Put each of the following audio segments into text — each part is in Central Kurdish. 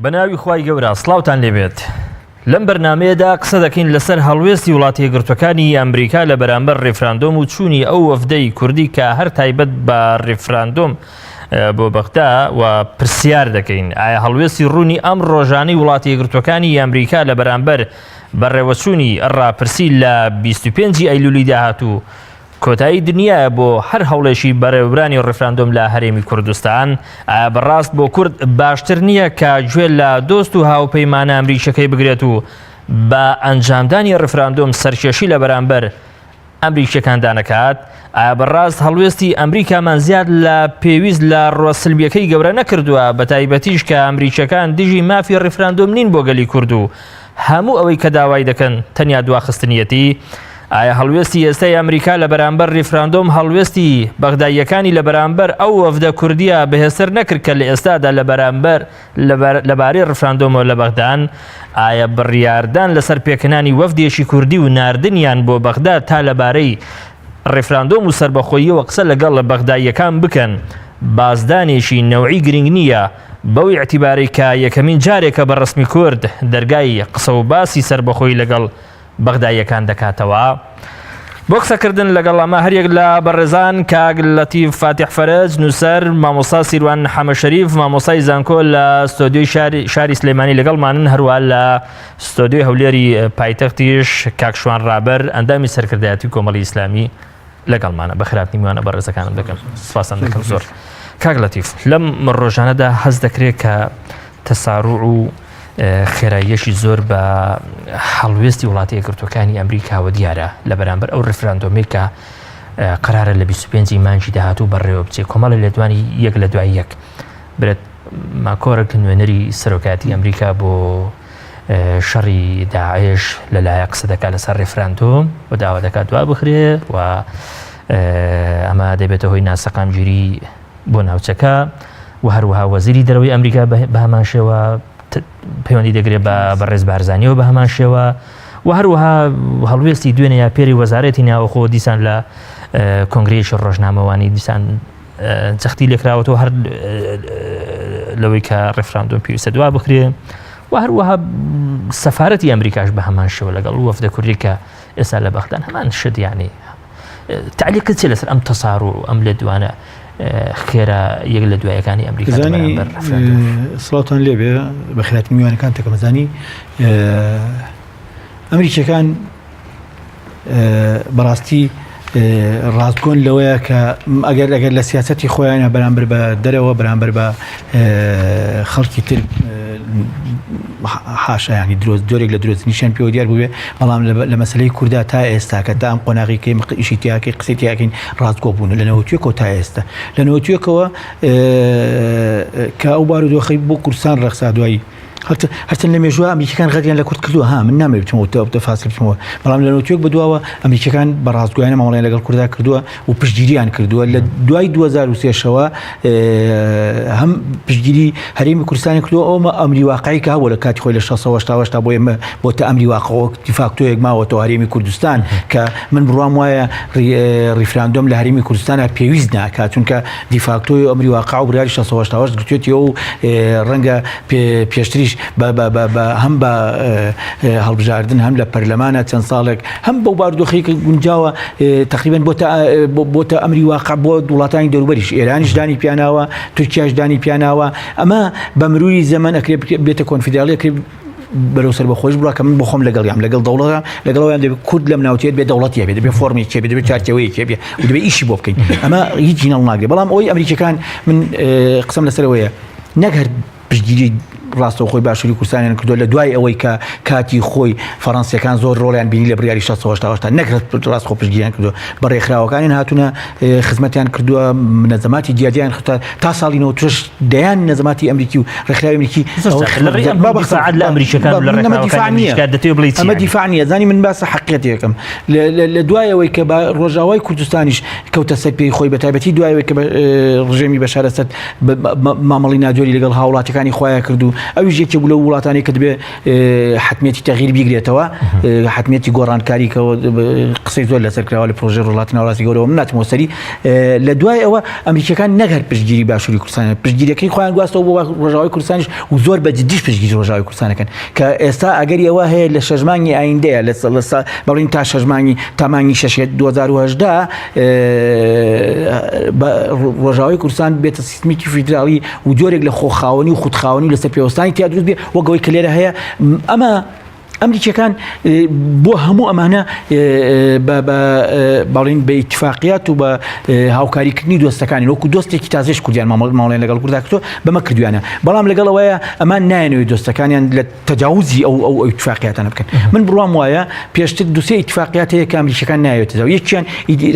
بەناوی خوای گەورە سڵاوتان لێبێت لەم بەرنمەیەدا قسە دەکەین لەسەر هەڵوێستی وڵاتی یەکگرتوەکانی ئەمریکا لە بەرامبەر ڕیفراندۆم و چوونی ئەو وەفدەی کوردی کە هەر تایبەت بە ڕیفراندۆم بۆ بەغدا و پرسیار دەکەین ئایا هەڵوێستی ڕوونی ئەم ڕۆژانەی وڵاتی یەکگرتوەکانی ئەمریکا لە بەرامبەر بەڕێوەچوونی ڕاپرسی لە 25 ئەیلولی داهاتوو کۆتایی دنیایە بۆ هەر هەوڵێکی بەڕێوەبرانی ڕیفراندۆم لە هەرێمی کوردستان؟ ئایا بەڕاست بۆ کورد باشتر نییە کە گوێ لە دۆست و هاوپەیمانە ئەمریکیەکەی بگرێت و بە ئەنجامدانی ڕیفراندۆم سەرکێشی لە بەرامبەر ئەمریکیەکاندا نەکات؟ ئایا بەڕاست هەڵوێستی ئەمریکامان زیاد لە پێویست لە ڕووە سلبیەکەی گەورە نەکردووە بەتایبەتیش کە ئەمریکیەکان دژی مافی ڕیفراندۆم نین بۆ گەلی کورد و هەموو ئەوەی کە داوای دەکەن تەنیا دواخستنیەتی؟ ئایا هەڵوێستی ئێستای ئەمریکا لە بەرامبەر ریفراندۆم هەڵوێستی بەغداییەکانی لە بەرامبەر ئەو وەفدە کوردیە بەهێزتر نەکرد کە لە ئێستادا لە بەرامبەر لەبارەی ڕفراندۆمەوە لە بەغدان؟ ئایا بڕیاردان لەسەر پێکهێنانی وەفدێکی کوردی و ناردنیان بۆ بەغدا تا لەبارەی ڕیفراندۆم و سەربەخۆییەوە قسە لەگەڵ بەغداییەکان بکەن بازدانێکی نەوعی گرنگ نییە بەو ئیعتیبارەی کە یەکەمین جارێکە بە ڕەسمی کورد دەرگای قسە و باسی سەربەخۆیی لەگەڵ بەغداییەکان دەکاتەوە؟ بۆ قسەکردن لەگەڵ ئەمە هەریەک لە بەڕێزان کاک لەتیف فاتیح فەرەج نووسەر، مامۆستا سیروان حەمە شەریف مامۆستای زانکۆ لە ستۆدیۆی شاری شاری سلێمانی لەگەڵمانن هەروە لە ستۆدیۆی هەولێری پایتەختیش کاک شوان ڕابەر ئەندامی سەرکردایەتی کۆمەڵی ئیسلامی لەگەڵمانە بەخێرهاتنی میوانە بەڕێزەکانم دەکەم سپاستان دەکەم زۆر کاک لەتیف لەم ڕۆژانەدا هەست دەکرێت کە تەساروع و خێراییەکی زۆر بە هەڵوێستی وڵاتی یەکگرتووەکانی ئەمریکاوە دیارە لە بەرامبەر ئەو ڕیفراندۆمەی کە قرارە لە 25 مانگی داهاتوو بەڕێوە بچێت کۆمەڵی لێدوانی یەک لە دوای یەک برێت ماکۆرک نوێنەری سەرۆکایەتی ئەمریکا بۆ شەڕی داعش لەلایە قسە دەکات لەسەر ڕیفراندۆم و داوا دەکات دوا بخرێ و ئەمە دەبێتە هۆی ناسەقامگیری بۆ ناوچەکە و هەروەها وەزیری دەرەوەی ئەمریکا بە هەمان شێوە پەیوەندی دەگرێت بە بەڕێز بارزانیەوە بە هەمان شێوە و هەروەها هەڵوێستی دوێنێ یا پێری وەزارەتی ناوەخۆ دیسان لە کۆنگرەیەکی ڕۆژنامەوانی دیسان جەختی لێکراوەتەوە هەر لەوەی کە ڕێفراندۆم پێویستە دوا بکرێ و هەروەها سەفارەتی ئەمریکاش بە هەمان شێوە لەگەڵ وەفدە کوردی کە ئێستا لە بەغدان هەمان شت یعنی تعلیقت چیە لەسەر ئەم تەسارو و ئەم لێدوانە خێرا یەک لە دوایەکانی ئەمریکا زانی سڵاوتان لێبێ بە خێراتنی میوانەکان تەکەمەزانی ئەمریکیەکان بەڕاستی ڕاستگۆن لەوەیە کە ئەگەر ئەگەر لە سیاستی خۆیانە بەرامبەر بە دەرەوە بەرامبەر بە خەڵکی تر حاشایانی درۆست جۆرێک لە درۆستنیشیان پێوە دیار بووێ بەڵام لە مەسلەی کووردا تا ئێستا کە تا ئەم قۆناغی کەی ئیشی تیاکەی قسەی تیاکەین ڕاستگۆ بوون لە نەوەتوێکەوە تا ئێستا لە نەوەتوێکەوە کە ئەو بارودۆخی بۆ کوردستان ڕەخسا دوایی هەرچەند لە مێژووە ئەمریکیەکان غەدریان لە کورد کردووە ها من نامەوێت بچمەوە تەفاسیل بچمەوە بەڵام لە نەوتوێک بەدواوە ئەمریکیەکان بە ڕاستگۆیانە مامەڵەیان لەگەڵ کوردا کردووە و پشتگیریان کردووە لە دوای 2023 شەوە هەم پشتگیری هەرێمی کوردستانی کردووە ئەومە ئەمری واقعی کە هەبوو لە کاتی خۆی لە 688 بۆ ئێمە بۆتە ئەمری واقع دیفاکتۆیەک ماوەتەوە هەرێمی کوردستان کە من بڕوام وایە ڕیفراندۆم لە هەرێمی کوردستانە پێویست ناکات چونکە دیفاکتۆی ئەمری واقع و بڕیاری 688 گرتوێتیەوە و ڕەنگە پێشتریش هەم بە هەڵبژاردن هەم لە پەرلەمانە چەند ساڵێک هەم بەو بارودۆخی کە گونجاوە تقریبا بۆتە بۆتە ئەمری واقع بۆ وڵاتانی دەوروبەریش ئێرانیش دانی پیاناوە تورکیاش دانی پیاناوە ئەمە بە مروری زەمەن ئەکرێ بێتە کۆنفیدراڵی ئەکرێ بەرەو سەربەخۆیش بڕا کە من بۆ خۆم لەگەڵیام لەگەڵ دەوڵەتە لەگەڵەوەیان دەبێت کورد لەم ناوچەیە بێ دەوڵەتی هەبێت دەبێت فۆرمێکی هەبێت دەبێت چوارچێوەیەکی هەبێت و دەبێت ئیشی بۆ بکەین ئەمە هیچ نەڵ ناگرێت بەڵام ئەوەی ئەمریکیەکان من قسەم لەسەرەوەیە نەک هەر پشتگیری ڕاستەوخۆی باشووری کوردستانیان کردووە لە دوای ئەوەی کە کاتی خۆی فەڕەنسیەکان زۆر ڕۆڵیان بینی لە بڕیاری 688 نەک ڕاستخۆ پشتگیریان کردووە بە ڕێکخراوەکانیان هاتوونە خزمەتیان کردووە منەزەماتی جیاجیان خستە تا ساڵی 96 دەیان منەزەماتی ئەمریکی و ڕێکخراوی ئەمریکی لە ئەمریکەکان لە ڕێکخراوەکان دەتەوێت بڵێی ئەمە دیفاع نییە زانی من باسە حەقیقەتێکم لە دوای ئەوەی کە بە ڕۆژاوای کوردستانیش کەوتە سەر پێی خۆی بە تایبەتی دوای ئەوەی کە ڕژێمی بەشار ئەسەد مامەڵی ناجۆری لەگەڵ هاوڵاتیەکانی خۆیان کرد و. ئەویش یەکێ بوو لەو وڵاتانەی کە دەبێ حتمیەتی تەغیر بیگرێتەوە حتمیەتی گۆڕانکاری کە قسەی زۆر لەسەر کراوە لە پرۆژەی ڕۆژهەڵاتی ناوەڕاستی گەورەوە من ناچمەوە سەری لە دوای ئەوە ئەمریکیەکان نەک هەر پشتگیری باشووری کوردستان پشتگیریەکەی خۆیان گواستەوە بۆ ڕۆژاوای کوردستانیش و زۆر بە جدیش پشتگیری ڕۆژاوای کوردستانەکەن کە ئێستا ئەگەری ئەوە هەیە لە شەش مانگی ئایندەیە لە بەڵین تا شەش مانگی تا مانگی شەش 2018 ڕۆژاوای کوردستان بێتە سیستمێکی فیدراڵی و جۆرێک لە خۆخاوەنی و خودخاوەنی لەسەر پێوەستانی تیا دروست بێ وەک ئەوەی کە لێرە هەیە ئەمە ئەمریکیەکان بۆ هەموو ئەمانە باڵین بە ئیتفاقیات و بە هاوکاریکردنی دۆستەکانی وەکو دۆستێکی تازێش کوردیان مامەڵێن لەگەڵ کوردا کردو بەمە کردویانە بەڵام لەگەڵ ئەوەیە ئەمان نایەنەوەی دۆستەکانیان لە تەجاوزی ئەو ئەو ئیتفاقیاتانە بکەن من بڕوام وایە پێشتر دوسێ ئیتفاقیات هەیە کە ئەمریکیەکان نایەوێت تەجاوز یەکیان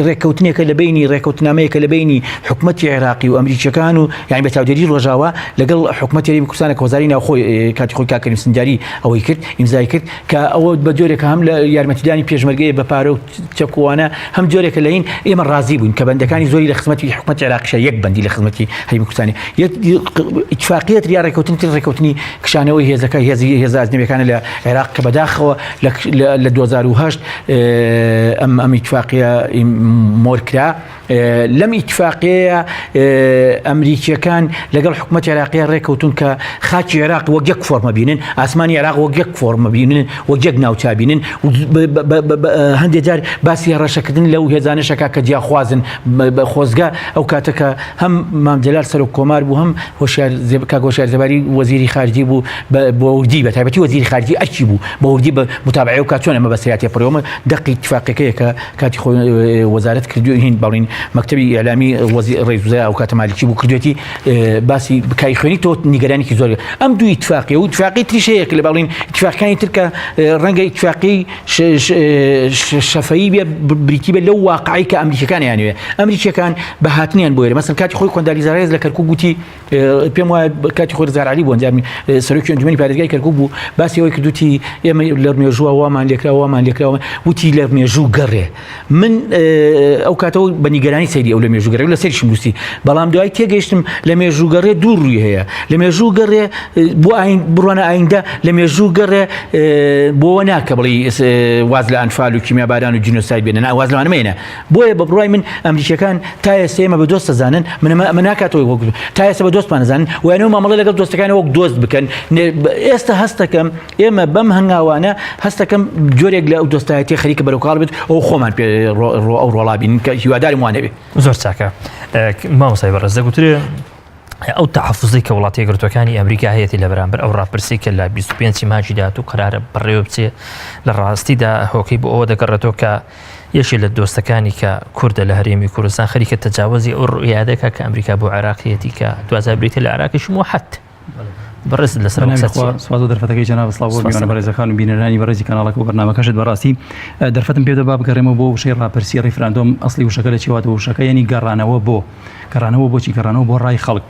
ڕێککەوتنێکە لە بینی ڕێککەوتنامەیەکە لە بینی حکومەتی عێراقی و ئەمریکیەکان و یانی بە چاودێری ڕۆژاوا لەگەڵ حکومەتی هەرێمی کوردستان کە وەزاری ناوخۆی کاتی خۆی کاک کەریم سنجاری ئەوەی کرد ئیمزای کرد کە ئەوە بە جۆرێکە هەم لە یارمەتیدانی پێشمەرگەیە بە پارە و چەکوانە هەم جۆرێکە لە هین ئێمە ڕازی بووین کە بەندەکانی زۆری لە خزمەتی حکومەتی عێراقیشە یەک بەندی لە خزمەتی هەرێمی کوردستانی یەک ئیتفاقیەت یا ڕێککەوتن تر ڕێککەوتنی کشانەوەی هێزەکە هێزی هێزە ئەجنەبیەکانە لە عێراق کە بەداخەوە لە 2008 ئەم ئەم ئیتفاقیە مۆر کرا لەم ئیتفاقیەیە ئەمریکیەکان لەگەڵ حکومەتی عێراقیە ڕێکەوتون کە خاکی عێراق وەک یەک فۆرمە بینن ئاسمانی عێراق وەک یەک فۆرمە بینن وەک یەک ناوچە بینن هەندێک جار باسی هەڕەشەکردن لەو هێزانەشەکە کە جیاخوازن خۆزگە ئەو کاتە کە هەم مام جەلال سەرۆک کۆمار بوو هەم هۆشیار کاک هۆشیار زێباری وەزیری خارجی بوو بە وردی بە تایبەتی وەزیری خارجی ئەرکی بوو بە وردی بە متابعەی ئەو کات چۆن ئەمە بەسەریا تێپەڕیەوە دەقی ئیتفاقیەکەیە کە کاتی خۆی وەزارەت کردو هین بەڵین مەکتەبی ئیعلامی وەزیر ڕئیس وزراء ئەو کاتە مالکی بوو کردوێتی باسی بکای خوێنی تۆ نیگەرانێکی زۆر ئەم دوو ئیتفاقی و ئیتفاقی تریش هەیە کە لە بەڵین ئیتفاقەکانی تر کە ڕەنگە ئیتفاقی شەفەیی بێ بریتی بێ لەو واقعی کە ئەمریکەکان یانوێ ئەمریکیەکان بە هاتنیان بۆ ئێرە مەسەن کاتی خۆی کۆندالیزا ڕێز لە کەرکوک گوتی پێم وایە کاتی خۆی ڕزگار عەلی بوو ئەنجامی سەرۆکی ئەنجومەنی پارێزگای کەرکوک بوو باسی ئەوەی کردوتی ئێمە لە مێژووە وامان لێکرا وامان لێکراوە وتی لە مێژوو گەڕێ من ئەو کاتەوە بە نیگەرانی سەیری ئەو لە مێژوو گەڕێ لە سەریشم نووسی بەڵام دوای تێگەیشتم لە مێژوو گەڕێ دوو ڕووی هەیە لە مێژوو گەڕێ بۆ ئاین بڕوانە ئایندە لە مێژوو گەڕێ بۆوە ناکە بڵێ واز لە ئەنفال و کیمیاباران و جینۆساید بێنە نا واز لەوانە مێنە بۆیە بە بڕوای من ئەمریکیەکان تا ئێستا ئێمە بە دۆست دەزانن من ئەمە ئەمە ناکاتەوە وەک تا ئێستا بە دۆستمان دەزانن ویانەوە مامەڵە لەگەڵ دۆستەکان وەک دۆست بکەن ئێستا هەستەکەم ئێمە بەم هەنگاوانە هەستەکەم جۆرێک لە ئەو دۆستایەتی خەریکە بەرەو کاڵ بێت ئەو خۆمان پێ ئەو ڕۆڵا بین کە هیوادارم وانە بێ زۆر چاکە مامۆستای بەڕێز دەگوترێ ئەو تەحەفوزەی کە وڵاتە یەکگرتووەکانی ئەمریکا هەیەتی لە بەرامبەر ئەو ڕاپرسی کە لە 25 مانگی داهاتوو قەرارە بەڕێوە بچێ لە ڕاستیدا هۆکەی بۆ ئەوە دەگەڕێتەوە کە یەکێ لە دۆستەکانی کە کوردە لە هەرێمی کوردستان خەریکە تەجاوزی ئەو ڕوئیا دەکا کە ئەمریکا بۆ عێراقیەتی کە دواجار بریتە لە عێراقیش موحەد بەڕێز لەسەر ئەو قسە چییە؟ سوپاس بۆ دەرفەتەکەی جەناب سڵاو بۆ میوانە بەڕێزەکان و بینەرانی بەڕێزی کەناڵەکە و بەرنامەکەشت بەڕاستی دەرفەتم پێدە با بگەڕێمەوە بۆ وشەی ڕاپرسی ڕیفراندۆم ئەسڵی وشەکە لە چی هاتووە وشەکە یعنی گەڕانەوە بۆ گەڕانەوە بۆچی گەڕانەوە بۆ ڕای خەڵک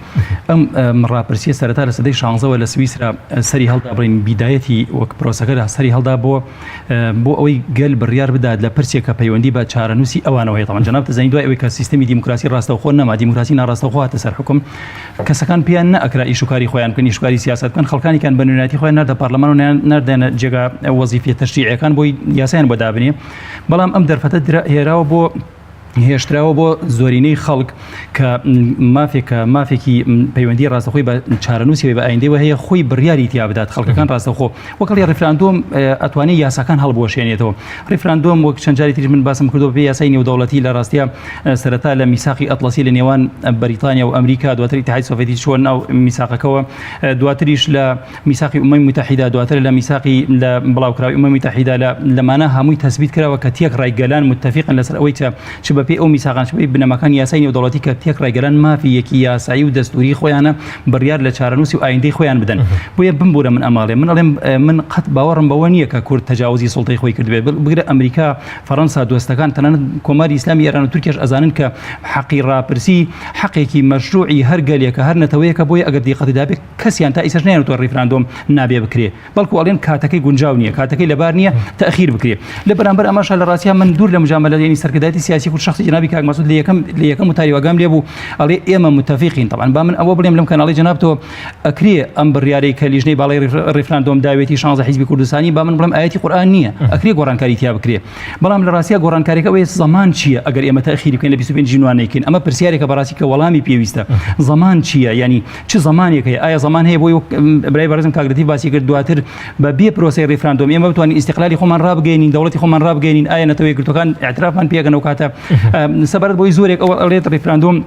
ئەم ڕاپرسیە سەرەتا لە سەدەی شانزەوە لە سویسرا سەری هەڵدا بڵین بیدایەتی وەک پرۆسەکە لە سەری هەڵدا بۆ بۆ ئەوەی گەل بڕیار بدات لە پرسێک کە پەیوەندی بە چارەنووسی ئەوانەوە هەیە تەمان جەناب دەزانین دوای ئەوەی کە سیستمی دیموکراسی ڕاستەوخۆ نەما دیموکراسی ناڕاستەوخۆ هاتە سەر حکوم کەسەکان پێیان نەئەکرا ئیش و کاری خۆیان بکەن ئیش و کاری سیاسەت بکەن خەڵکانێکیان بە نوێنەرایەتی خۆیان ناردە پەرلەمان و ناردیانە جێگا وەزیفیە تەشریعیەکان بۆی یاسایان بۆ دابنێ بەڵام ئەم دەرفەتە هێراوە بۆ هێشتراوە بۆ زۆرینەی خەڵک کە مافێکە مافێکی پەیوەندی ڕاستەخۆی بە چارەنووسی بە ئایندەوە هەیە خۆی بڕیاری تیا بدات خەڵکەکان ڕاستەخۆ وەکەڵی ڕیفراندۆم ئەتوانێت یاساکان هەڵبوەشێنێتەوە ڕیفراندۆم وەک چەند جاری تریش من باسم کردو پێ یاسای نێودەوڵەتی لە ڕاستیە سەرەتا لە میساقی ئەتڵەسی لە نێوان بەریتانیا و ئەمریکا دواتر ئیتحادی سۆڤێتی چووە ناو میساقەکەوە دواتریش لە میساقی ئومەمی موتەحیدە دواتر لە میساقی لە بڵاوکراوی ئومەمی موتەحیدە لە لەمانە هەمووی تەسبیت کراوە کە تێکڕای گەلان متفقن لەسەر ئەوەی کە چ بەپێی ئەو میساقان چ بەپێی بنەماکانی یاسای نێودەوڵەتی کە تێکڕای گەلان مافی یەکی یاسایی و دەستووری خۆیانە بڕیار لە چارەنووسی و ئایندەی خۆیان بدەن بۆیە بمبورە من ئەماڵێ من ئەڵێم من قەت باوەڕم بەوە نییە کە کورد تەجاوزی سوڵتەی خۆی کردبێت بگرە ئەمریکا فەڕەنسا دۆستەکان تەنانەت کۆماری ئیسلامی ئێران و تورکیاش ئەزانن کە حەقی ڕاپرسی حەقێکی مەشروعی هەر گەلێکە هەر نەتەوەیەکە بۆیە ئەگەر دیقەتی دابێت کەسیان تا ئیسەش نەیانوتوە ڕیفراندۆم نابێ بکرێ بەڵکو ئەڵێن کاتەکەی گونجاو نییە کاتەکەی لەبار نییە تەخیر بکرێ لە بەرامبەر ئەمەشا لە ڕاستیا من دوور لە مجاملە یعنی سەرکردایەتی سیاسی کورد شخص. شخصی جنابی کاک مەسعود لە یەکەم لە یەکەم وتاری واگام لێ بوو ئەڵێ ئێمە متفقین طبعا با من ئەوە بڵێم لەم کەناڵی جنابتەوە ئەکرێ ئەم بڕیارەی کە لیژنەی باڵای ڕیفراندۆم داوێتی 16 حیزبی کوردستانی با من بڵێم ئایەتی قورئان نییە ئەکرێ گۆڕانکاری تیا بکرێ بەڵام لە ڕاستیا گۆڕانکاریەکە ئەوەیە زەمان چییە ئەگەر ئێمە تەئخیری بکەین لە 25 ژنوان نەیکەین ئەمە پرسیارێکە بەڕاستی کە وەڵامی پێویستە زەمان چییە یعنی چ زەمانێک هەیە ئایا زەمان هەیە بۆی برای بەڕێزم کاک لەتیف باسی کرد دواتر بە بێ پرۆسەی ڕیفراندۆم ئێمە بتوانین ئیستقلالی خۆمان ڕابگەیەنین دەوڵەتی خۆمان ڕابگەیەنین ئایا نەتەوە یەکگرتووەکان ئیعترافمان پێ ئەکەن ئەو کاتە سەبارەت بۆی زۆرێک ئەوە ئەڵێت ڕیفراندۆم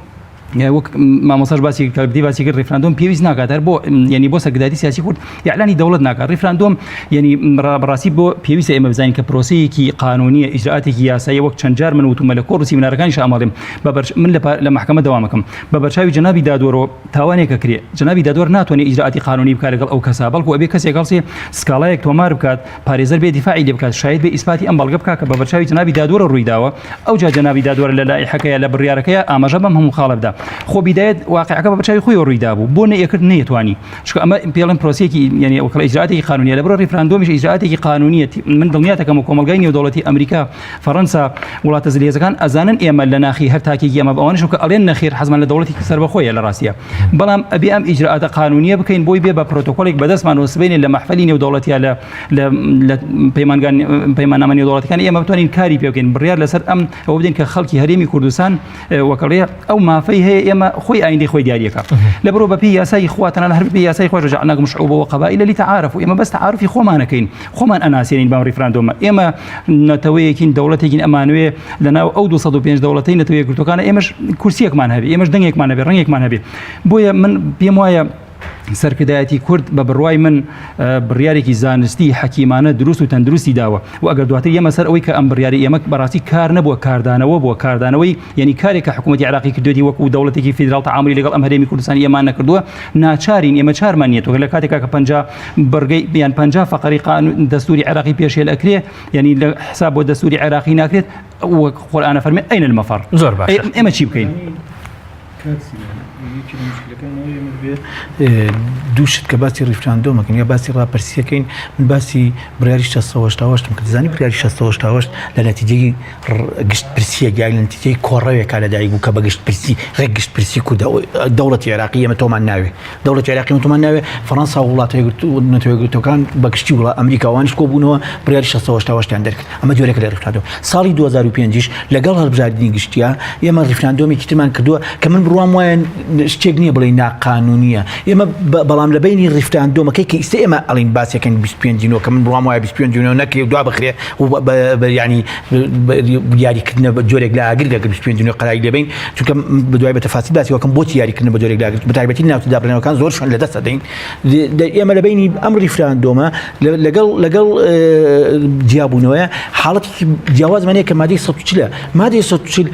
وەک مامۆستاش باسی کرد کاک باسی کرد ڕیفراندۆم پێویست ناکات هەر بۆ یعنی بۆ سەرکردایەتی سیاسی کورد ئیعلانی دەوڵەت ناکات ڕیفراندۆم یعنی بەڕاستی بۆ پێویستە ئێمە بزانین کە پرۆسەیەکی قانونیە ئیجرائاتێکی یاسایی وەک چەند جار من وتومە لە کۆڕ و سیمینارەکانیش ئامادەم بە بەرچ من لە مەحکەمە دەوامەکەم بە بەرچاوی جەنابی دادوەرەوە تاوانێک ئەکرێ جەنابی دادوەر ناتوانێت ئیجرائاتی قانونی بکات لەگەڵ ئەو کەسە بەڵکو ئەبێ کەسێک هەڵسێ سکاڵایەک تۆمار بکات پارێزەر بێ دیفاعی لێ بکات شاید بێ ئیسپاتی ئەم بەڵگە بکات کە بە بەرچاوی جەنابی دادوەرە ڕووی داوە ئەوجا جەنابی دادوەر لە لائیحەکەیە لە بڕیارەکەیە ئاماژە بەم هەموو خاڵە بدا خۆ بیدایەت واقعەکە بە بەرچاوی خۆیەوە ڕووی دابوو بۆ نەیەکرد نەیەتوانی چونکە ئەمە پێڵێن پرۆسەیەکی یعنی ئەو کەڵە ئیجرائاتێکی قانونیە لەبەر ڕیفراندۆمیش ئیجرائاتێکی قانونیە من دڵنیاتەکەم و کۆمەڵگای نێودەوڵەتی ئەمریکا فەڕەنسا وڵاتە زلهێزەکان ئەزانن ئێمە لە ناخی هەر تاکێکی ئەمە ئەوانش کە ئەڵێن نەخێر حەزمان لە دەوڵەتی سەربەخۆیە لە ڕاستیە بەڵام ئەبێ ئەم ئیجرائاتە قانونیە بکەین بۆی بێ بە پرۆتۆکۆلێک بەدەستمان و سبەینێ لە مەحفەلی نێودەوڵەتیا لە لە پەیمانگان پەیماننامە نێودەوڵەتەکان ئێمە بتوانین کاری پێ بکەین بڕیار لەسەر ئەم ئەوە بدەین کە خەڵکی هەرێمی کوردستان وەکەڵێ ئەو مافەی هەیە ئێمە خۆی ئایندەی خۆی دیاریەکە لە بڕۆ بەپی یاسای خوا تەنانەت هەر بەپێی یاسای خۆش جعلناکم شعوبا وقبائل لتعارفوا ئێمە بەس تعارفی خۆمانەکەین خۆمان ئەناسێنین بەم ڕیفراندۆمە ئێمە نەتەوەیەکین دەوڵەتێکین ئەمانوێ لەناو ئەو 205 دەوڵەتەی نەتەوە یەکگرتووەکانە ئێمەش کورسیەکمان هەبێ ئێمەش دەنگێکمان هەبێ ڕەنگێکمان هەبێ بۆیە من پێم وایە سەرکردایەتی کورد بە بڕوای من بڕیارێکی زانستی حەکیمانە دروست و تەندروستی داوە و ئەگەر دواتر ئێمە سەر ئەوەی کە ئەم بڕیاری ئێمە بەڕاستی کار نەبووە کاردانەوە بووە کاردانەوەی یعنی کارێک کە حکوومەتی عراقی کردوێتی وەکو دەوڵەتێکی فیدراڵ تەعاملی لەگەڵ ئەم هەرێمی کوردستانی ئێمان نەکردووە ناچارین ئێمە چارمان نییە تۆ لە کاتێکا کە 50 بڕگەی یان 50 فەقەری قانون دەستوری عێراقی پێشێل ئەکرێ یعنی لە حساب بۆ دەستوری عێراقی ناکرێت وەک قورئانە فەرمی ئەین المەفەڕ زۆر باشە ئێمە چی بکەین؟ دوو شت کە باسی ڕیفراندۆمەکەن یا باسی ڕاپرسیەکەین من باسی بڕیاری 688 کرد زانی بڕیاری 688 لە نەتیجەی گشت پرسیەک یا لە نەتیجەی کۆڕەوێکا لەدایک بوو کە بە گشت پرسی ڕێک گشت پرسی کوردە دەوڵەتی عێراقی ئێمە تۆمان ناوێ دەوڵەتی عێراقی ئێمە تۆمان ناوێ فەڕەنسا و وڵاتە نەتەوە یەکگرتووەکان بە گشتی وڵات ئەمریکا وانیش کۆبوونەوە بڕیاری 688 یان دەرکرد ئەمە جۆرێکە لە ڕیفراندۆم ساڵی 2005 یش لەگەڵ هەڵبژاردنی گشتیە ئێمە ڕیفراندۆمێکی ترمان کردووە کە من بڕوام وایە شتێک نییە بڵێ ناقانونیە ئێمە بەڵام لە بینی ڕیفراندۆمەکەی کە ئیستا ئێمە ئەڵین باسێکن 25 نۆ کە من بڕوام وایە 25 نۆ نەکرێ دوا بخرێ ینی یاریکردنە بە جۆرێک لە ئاگر گەگەر 25 نۆ قەراری لێبین چونکە بەدوای بە تەفاسیل باسی وەکەم بۆچی یاریکردن بە جۆرێک لە ئاگر بە تایبەتی ناوچە دابڕێنەوەکان زۆر شوێن لەدەست دەدەین ئێمە لە بینی ئەم ڕیفراندۆمە لەگەڵ لەگەڵ جیابوونەوەیە حاڵەتێکی جیاوازمان هەیە کە مادەی 140 مادەی 140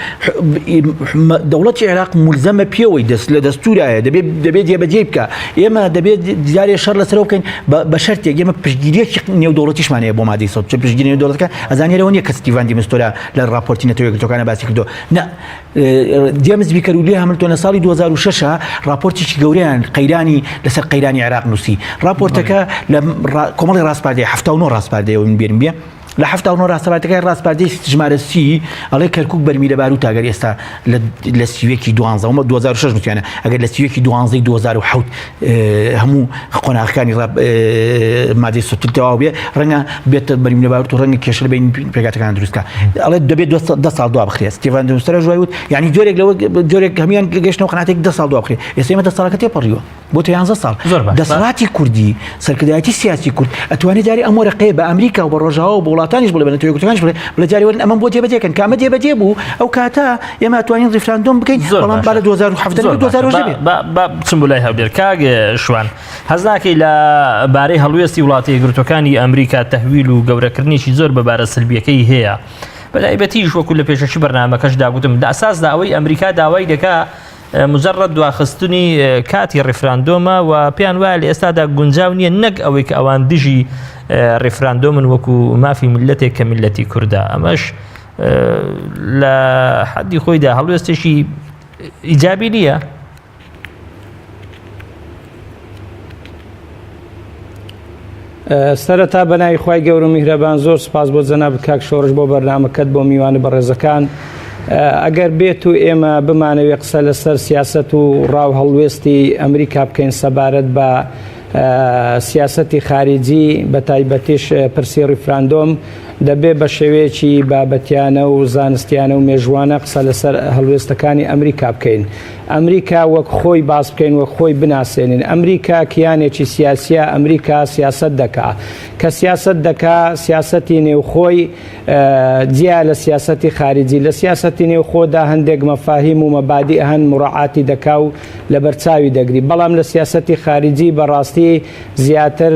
دەوڵەتی عێراق ملزەمە پێوەی دەست لە دەستورایە دەبێت دەبێت جێبەجێ بکە ئێمە دەبێت جارێ شەڕ لەسەرەوە بکەین بە شەرتێک ئێمە پشتگیریەکی نێودەوڵەتیشمان هەیە بۆ مادەی 140 پشتگیری نێودەوڵەتەکە ئەزانێرەوە نییە کە ستیڤان دی مستۆرا لە ڕاپۆرتی نەتەوە یەکگرتووەکانە باسی کردووە نە جێمس بیکەر و لی هاملتۆن لە ساڵی 2006 راپۆرتێکی گەورەیان قەیرانی لەسەر قەیرانی عێراق نووسی راپۆرتەکە لە کۆمەڵی ڕاسپاردەی 79 ڕاسپاردەیەوە من بێرم بێ لە 79 ڕاستەباتەکەی ڕاسپاردەی ژمارە سی ئەڵێ کەرکک بەرمیلە باروت ئەگەر ئێستا لە سیوەکی دوانزە 2006 نووسیانە ئەگەر لە سیوەکی دوانزەی 2007 هەموو قۆناغەکانی مادەی سوتر تەواو بێ ڕەنگە بێتە بەرمیلە باروت و ڕەنگە کێشە لە بین پێکهاتەکان دروست بکا ئەڵێ دەبێت دە ساڵ دوا بخرێت ستیڤان دی میستورا ژوای وت یعنی جۆرێک لەوە جۆرێک هەمیان گەشتنەوە قەناعەتێک دە ساڵ دوا بخرێت ئێستا ئێمە دە ساڵەکە تێپەڕیوە بۆ تە یانزە ساڵ زۆر باشە. دەسەڵاتی کوردی سەرکردایەتی سیاسی کورد ئەتوانێت جارێ ئەم وەرەقەیە بە ئەمریکا و بە ڕۆژاوا و بە وڵاتانیش بڵێ بە نەتەوە یەکگرتووەکانیش بڵێ بڵێ جارێ وەرن ئەمەم بۆ جێبەجێ کەن کە ئەمە جێبەجێ بوو ئەو کاتە ئێمە ئەتوانین ڕیفراندۆم بکەین زۆر بەڵام با باشە لە 2017 زۆر نەبێ باشە 2018 با بێ با با بچم بۆ لای هەولێر کاک شوان هەست ناکەی لە بارەی هەڵوێستی وڵاتە یەکگرتووەکانی ئەمریکا تەهویل و گەورەکردنێکی زۆر بە بارە سلبیەکەی هەیە بە تایبەتیش وەکو لە پێشەکی بەرنامەکەشدا گوتم لە ئەساسدا ئەوەی ئەمریکا داوای دەکا مجرد دواخستنی کاتی ڕیفراندۆمە و پێیان وایە لە ئێستادا گونجاو نییە نەک ئەوەی کە ئەوان دژی ڕیفراندۆمن وەکو مافی میللەتێک کە میللەتی کوردە ئەمەش لە حەدی خۆیدا هەڵوێستێکی ئیجابی نییە. سەرەتا بەناوی خوای گەورە و میهرەبان زۆر سپاس بۆ جەنابت کاک شۆڕش بۆ بەرنامەکەت بۆ میوانە بەڕێزەکان. ئەگەر بێت و ئێمە بمانەوێ قسە لەسەر سیاسەت و ڕاو هەڵوێستی ئەمریکا بکەین سەبارەت بە سیاسەتی خاریجی بە تایبەتیش پرسی ڕیفراندۆم دەبێ بە شێوەیەکی بابەتیانە و زانستیانە و مێژوانە قسە لەسەر هەڵوێستەکانی ئەمریکا بکەین. ئەمریکا وەک خۆی باس بکەین وەک خۆی بناسێنین. ئەمریکا کیانێکی سیاسیە، ئەمریکا سیاسەت دەکا. کە سیاسەت دەکا سیاسەتی نێوخۆی جیا لە سیاسەتی خاریجی. لە سیاسەتی نێوخۆدا هەندێک مەفاهیم و مەبادیء هەن مراعاتی دەکا و لەبەرچاوی دەگری. بەڵام لە سیاسەتی خاریجی بەڕاستی زیاتر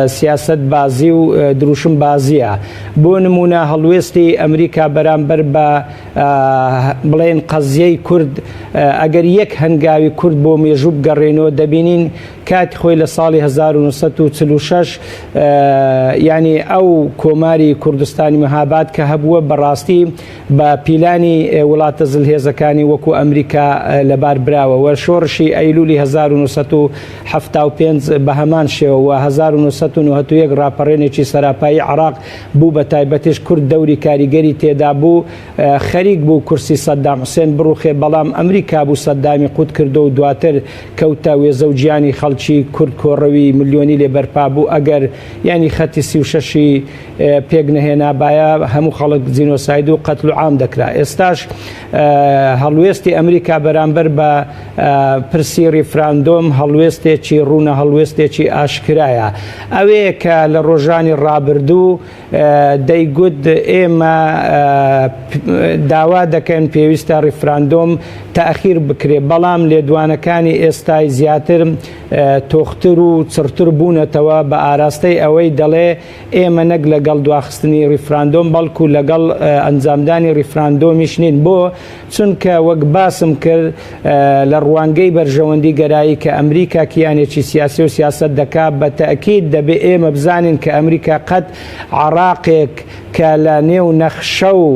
سیاسەت بازی و دروشم بازیە. بۆ نمونە هەڵوێستی ئەمریکا بەرامبەر بە بڵێن قەزیەی کورد ئەگەر یەک هەنگاوی کورد بۆ مێژوو بگەڕێنەوە دەبینین کاتی خۆی لە ساڵی 1946 یعنی ئەو کۆماری کوردستانی مەهاباد کە هەبووە بەڕاستی بە پیلانی وڵاتە زلهێزەکانی وەکو ئەمریکا لەبار براوە و شۆڕشی ئەیلولی 1975 بە هەمان شێوە و 1991 ڕاپەڕێنێکی سەراپایی عراق بوو بە تایبەتیش کورد دەوری کاریگەری تێدا بوو خەریک بوو کورسی سەدام حوسێن بڕوخێ بەڵام ئەمریکا بوو سەدامی قوت کردو و دواتر کەوتە وێزە و گیانی خەڵکی کورد کۆڕەوی ملیۆنی لێ بەرپا بوو ئەگەر یانی خەتی 36ی پێک نەهێنابایە هەموو خەڵک جینۆساید و قەتل و عام دەکرا ئێستاش هەڵوێستی ئەمریکا بەرامبەر بە پرسی ڕیفراندۆم هەڵوێستێکی ڕوونە هەڵوێستێکی ئاشکرایە ئەوەیە کە لە ڕۆژانی ڕابردوو دەیگوت ئێمە داوا دەکەن پێویستە ڕیفراندۆم تاخیر بکرێ بەڵام لێدوانەکانی ئێستای زیاتر تۆختر و چڕتر بوونەتەوە بە ئاراستەی ئەوەی دەڵێ ئێمە نەک لەگەڵ دواخستنی ڕیفراندۆم بەڵکو لەگەڵ ئەنجامدانی ڕیفراندۆمیش نین بۆ چونکە وەک باسم کرد لە ڕوانگەی بەرژەوەندی گەرایی کە ئەمریکا کیانێکی سیاسی و سیاسەت دەکا بە تەئکید دەبێ ئێمە بزانین کە ئەمریکا قەت عراقێک کە لە نێو نەخشە و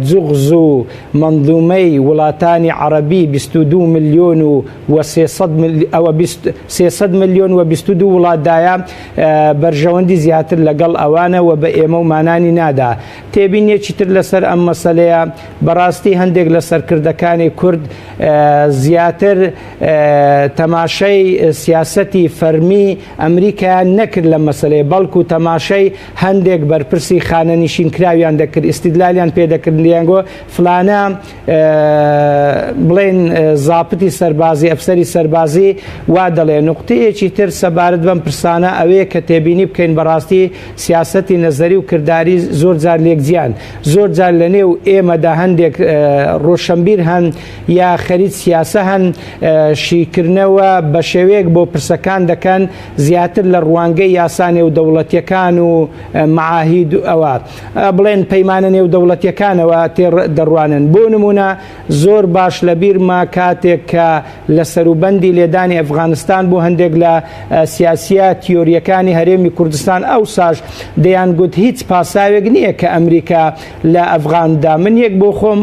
جوغز و مەنزومەی وڵاتانی عەڕەبی 22 ملیۆن و و 300 ئەوە 300 ملیۆن و 22 وڵاتدایە بەرژەوەندی زیاتر لەگەڵ ئەوانە و بە ئێمە و مانانی نادا. تێبینیەکی تر لەسەر ئەم مەسەلەیە، بەڕاستی هەندێک لە سەرکردەکانی کورد زیاتر تەماشای سیاسەتی فەرمی ئەمریکایان نەکرد لەم مەسەلەیە، بەڵکو تەماشای هەندێک بەرپرسی خانەنشینکراویان دەکرد، ئیستیدلالیان پێ دەکردن، دەیانگۆ فلانە بڵێن زاپتی سەربازی ئەفسەری سەربازی وا دەڵێ نوقتەیەکی تر سەبارەت بەم پرسانە ئەوەیە کە تێبینی بکەین بەڕاستی سیاسەتی نەزەری و کرداری زۆر جار لێکجیان زۆر جار لە نێو ئێمەدا هەندێک ڕۆشنبیر هەن یا خەریک سیاسە هەن شیکردنەوە بە شێوەیەک بۆ پرسەکان دەکەن زیاتر لە ڕوانگەی یاسا نێودەوڵەتیەکان و معاهید ئەوە بڵێن پەیمانە نێودەوڵەتیەکانەوە تێ دەڕوانن. بۆ نموونە زۆر باش لە بیرمە کاتێک کە لە سەروبەندی لێدانی ئەفغانستان بوو هەندێک لە سیاسیە تیۆریەکانی هەرێمی کوردستان ئەوساش دەیانگوت هیچ پاساوێک نییە کە ئەمریکا لە ئەفغاندا من یەک بۆ خۆم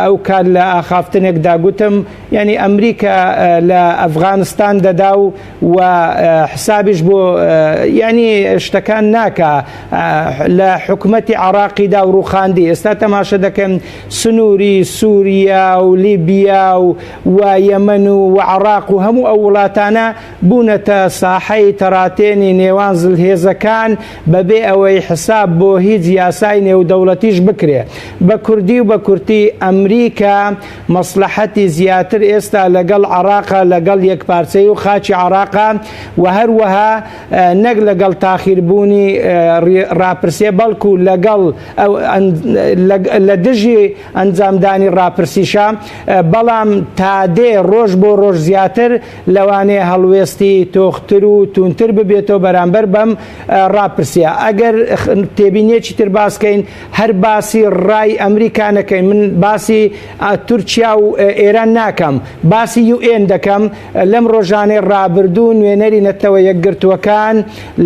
ئەو کات لە ئاخافتنێکدا گوتم یعنی ئەمریکا لە ئەفغانستان دەدا و و حسابیش بۆ یعنی شتەکان ناکا لە حکومەتی عراقیدا و ڕوخاندی ئێستا تەماشە دەکەن سنووری سووریا و لیبیا و و یەمەن و عراق و هەموو ئەو وڵاتانە بوونەتە ساحەی تەراتێنی نێوان زلهێزەکان بەبێ ئەوەی حساب بۆ هیچ یاسای نێودەوڵەتیش بکرێ بە کوردی و بە کورتی ئەمریکا مەسڵەحەتی زیاتر ئێستا لەگەڵ عراقە لەگەڵ یەکپارچەیی و خاکی عراقە و هەروەها نەک لەگەڵ تاخیربوونی ڕاپرسیە بەڵکو لەگەڵ لە دژی ئەنجامدانی ڕاپرسیشە بەڵام تادێ ڕۆژ بۆ ڕۆژ زیاتر لەوانەیە هەڵوێستی تۆختر و توندتر ببێتەوە بەرامبەر بەم ڕاپرسیە ئەگەر تێبینیەکی تر باسکەین هەر باسی ڕای ئەمریکا نەکەین من باسی تورکیا و ئێران ناکەم باسی یوئێن دەکەم لەم ڕۆژانەی ڕابردوو نوێنەری نەتەوە یەکگرتووەکان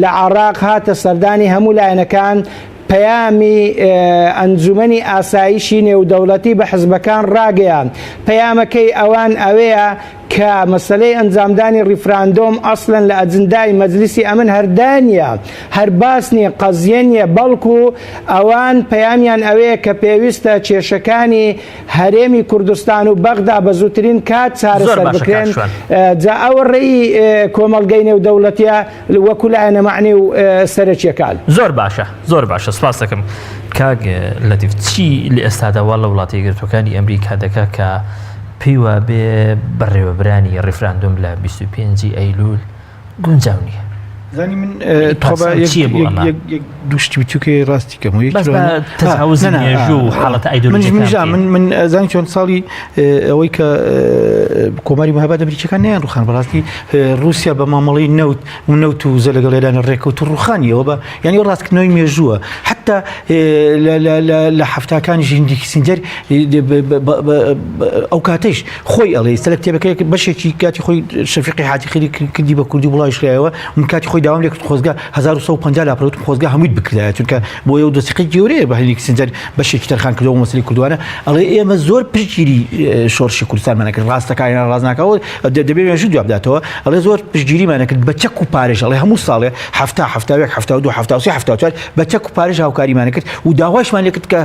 لە عراق هاتە سەردانی هەموو لایەنەکان پەیامی ئەنجومەنی ئاسایشی نێودەوڵەتی بە حزبەکان ڕاگەیان پەیامەکەی ئەوان ئەوەیە. کە مەسەلەی ئەنجامدانی ڕیفراندۆم ئەسڵەن لە ئەجندای مەجلیسی ئەمن هەر دانیە، هەر باس نیە، قەزیە نیە، بەڵکو ئەوان پەیامیان ئەوەیە کە پێویستە کێشەکانی هەرێمی کوردستان و بەغدا بە زووترین کات زۆر چارەسەر باشە کاک بکرێن، شوان. جا ئەوە ڕێی کۆمەڵگەی نێودەوڵەتیە وەکو لایەنە مەعنی و سەرەکیەکان. زۆر باشە زۆر باشە سپاس دەکەم کاک لەتیف چی لە ئێستادا وا لە وڵاتە یەکگرتووەکانی ئەمریکا دەکا کە پێی وابێ بەڕێوەبرانی ڕیفراندۆم لە 25 ی ئەیلول گونجاو نییە. زانی من یعنی تخوا پاساو چییە بۆ ئەمە؟ یەک یەک دوو شتی بچووکێ ڕاستی کەم و یەکی بەس بە لەوانە- تەجاوزی ها، نا، نا، مێژوو و ها، حاڵەتە منیش ئایدۆلۆژیەکان منیش بکەین. من من زانی چۆن ساڵی ئەوەی کە کۆماری مەهاباد ئەمریکیەکان نیان ڕوخان بەڕاستی ڕووسیا بە مامەڵەی نەوت و نەوت و وزە لەگەڵ ئێران ڕێکەوت و ڕوخانیەوە بە یعنی ڕاستکردنەوەی مێژووە حتا لە حەفتاکانی هینری کیسینجەر ئەو کاتەیش خۆی ئەڵێ ئێستا لە کتێبەکەی بەشێکی کاتی خۆی شەفیقی حاجی خێری کردی بە کوردی بڵاویش کرایەوە من کاتی خۆی داوام لێ کرد خۆزگە 1150 لاپەڕە وتم خۆزگە هەموویت بکردایە چونکە بۆ ئەو دەسیقەی گەورەیە بە هەنری کیسینجەر بەشێکی تەرخان کردەوە بۆ مەسەلەی کوردوانە ئەڵێ ئێمە زۆر پشتگیری شۆڕشی کوردستانمان کرد ڕاستەکان یان ڕاست ناکەوە دەبێ مێژوو دواب داتەوە ئەڵێ زۆر پشتگیریمان کرد بە چەک و پارێژ ئەڵێ هەموو ساڵێ هەفتا هەفتا یەک 72 73 74 بە چەک و پارێژ هاوکاریمان کرد و داواشمان لێ کرد کە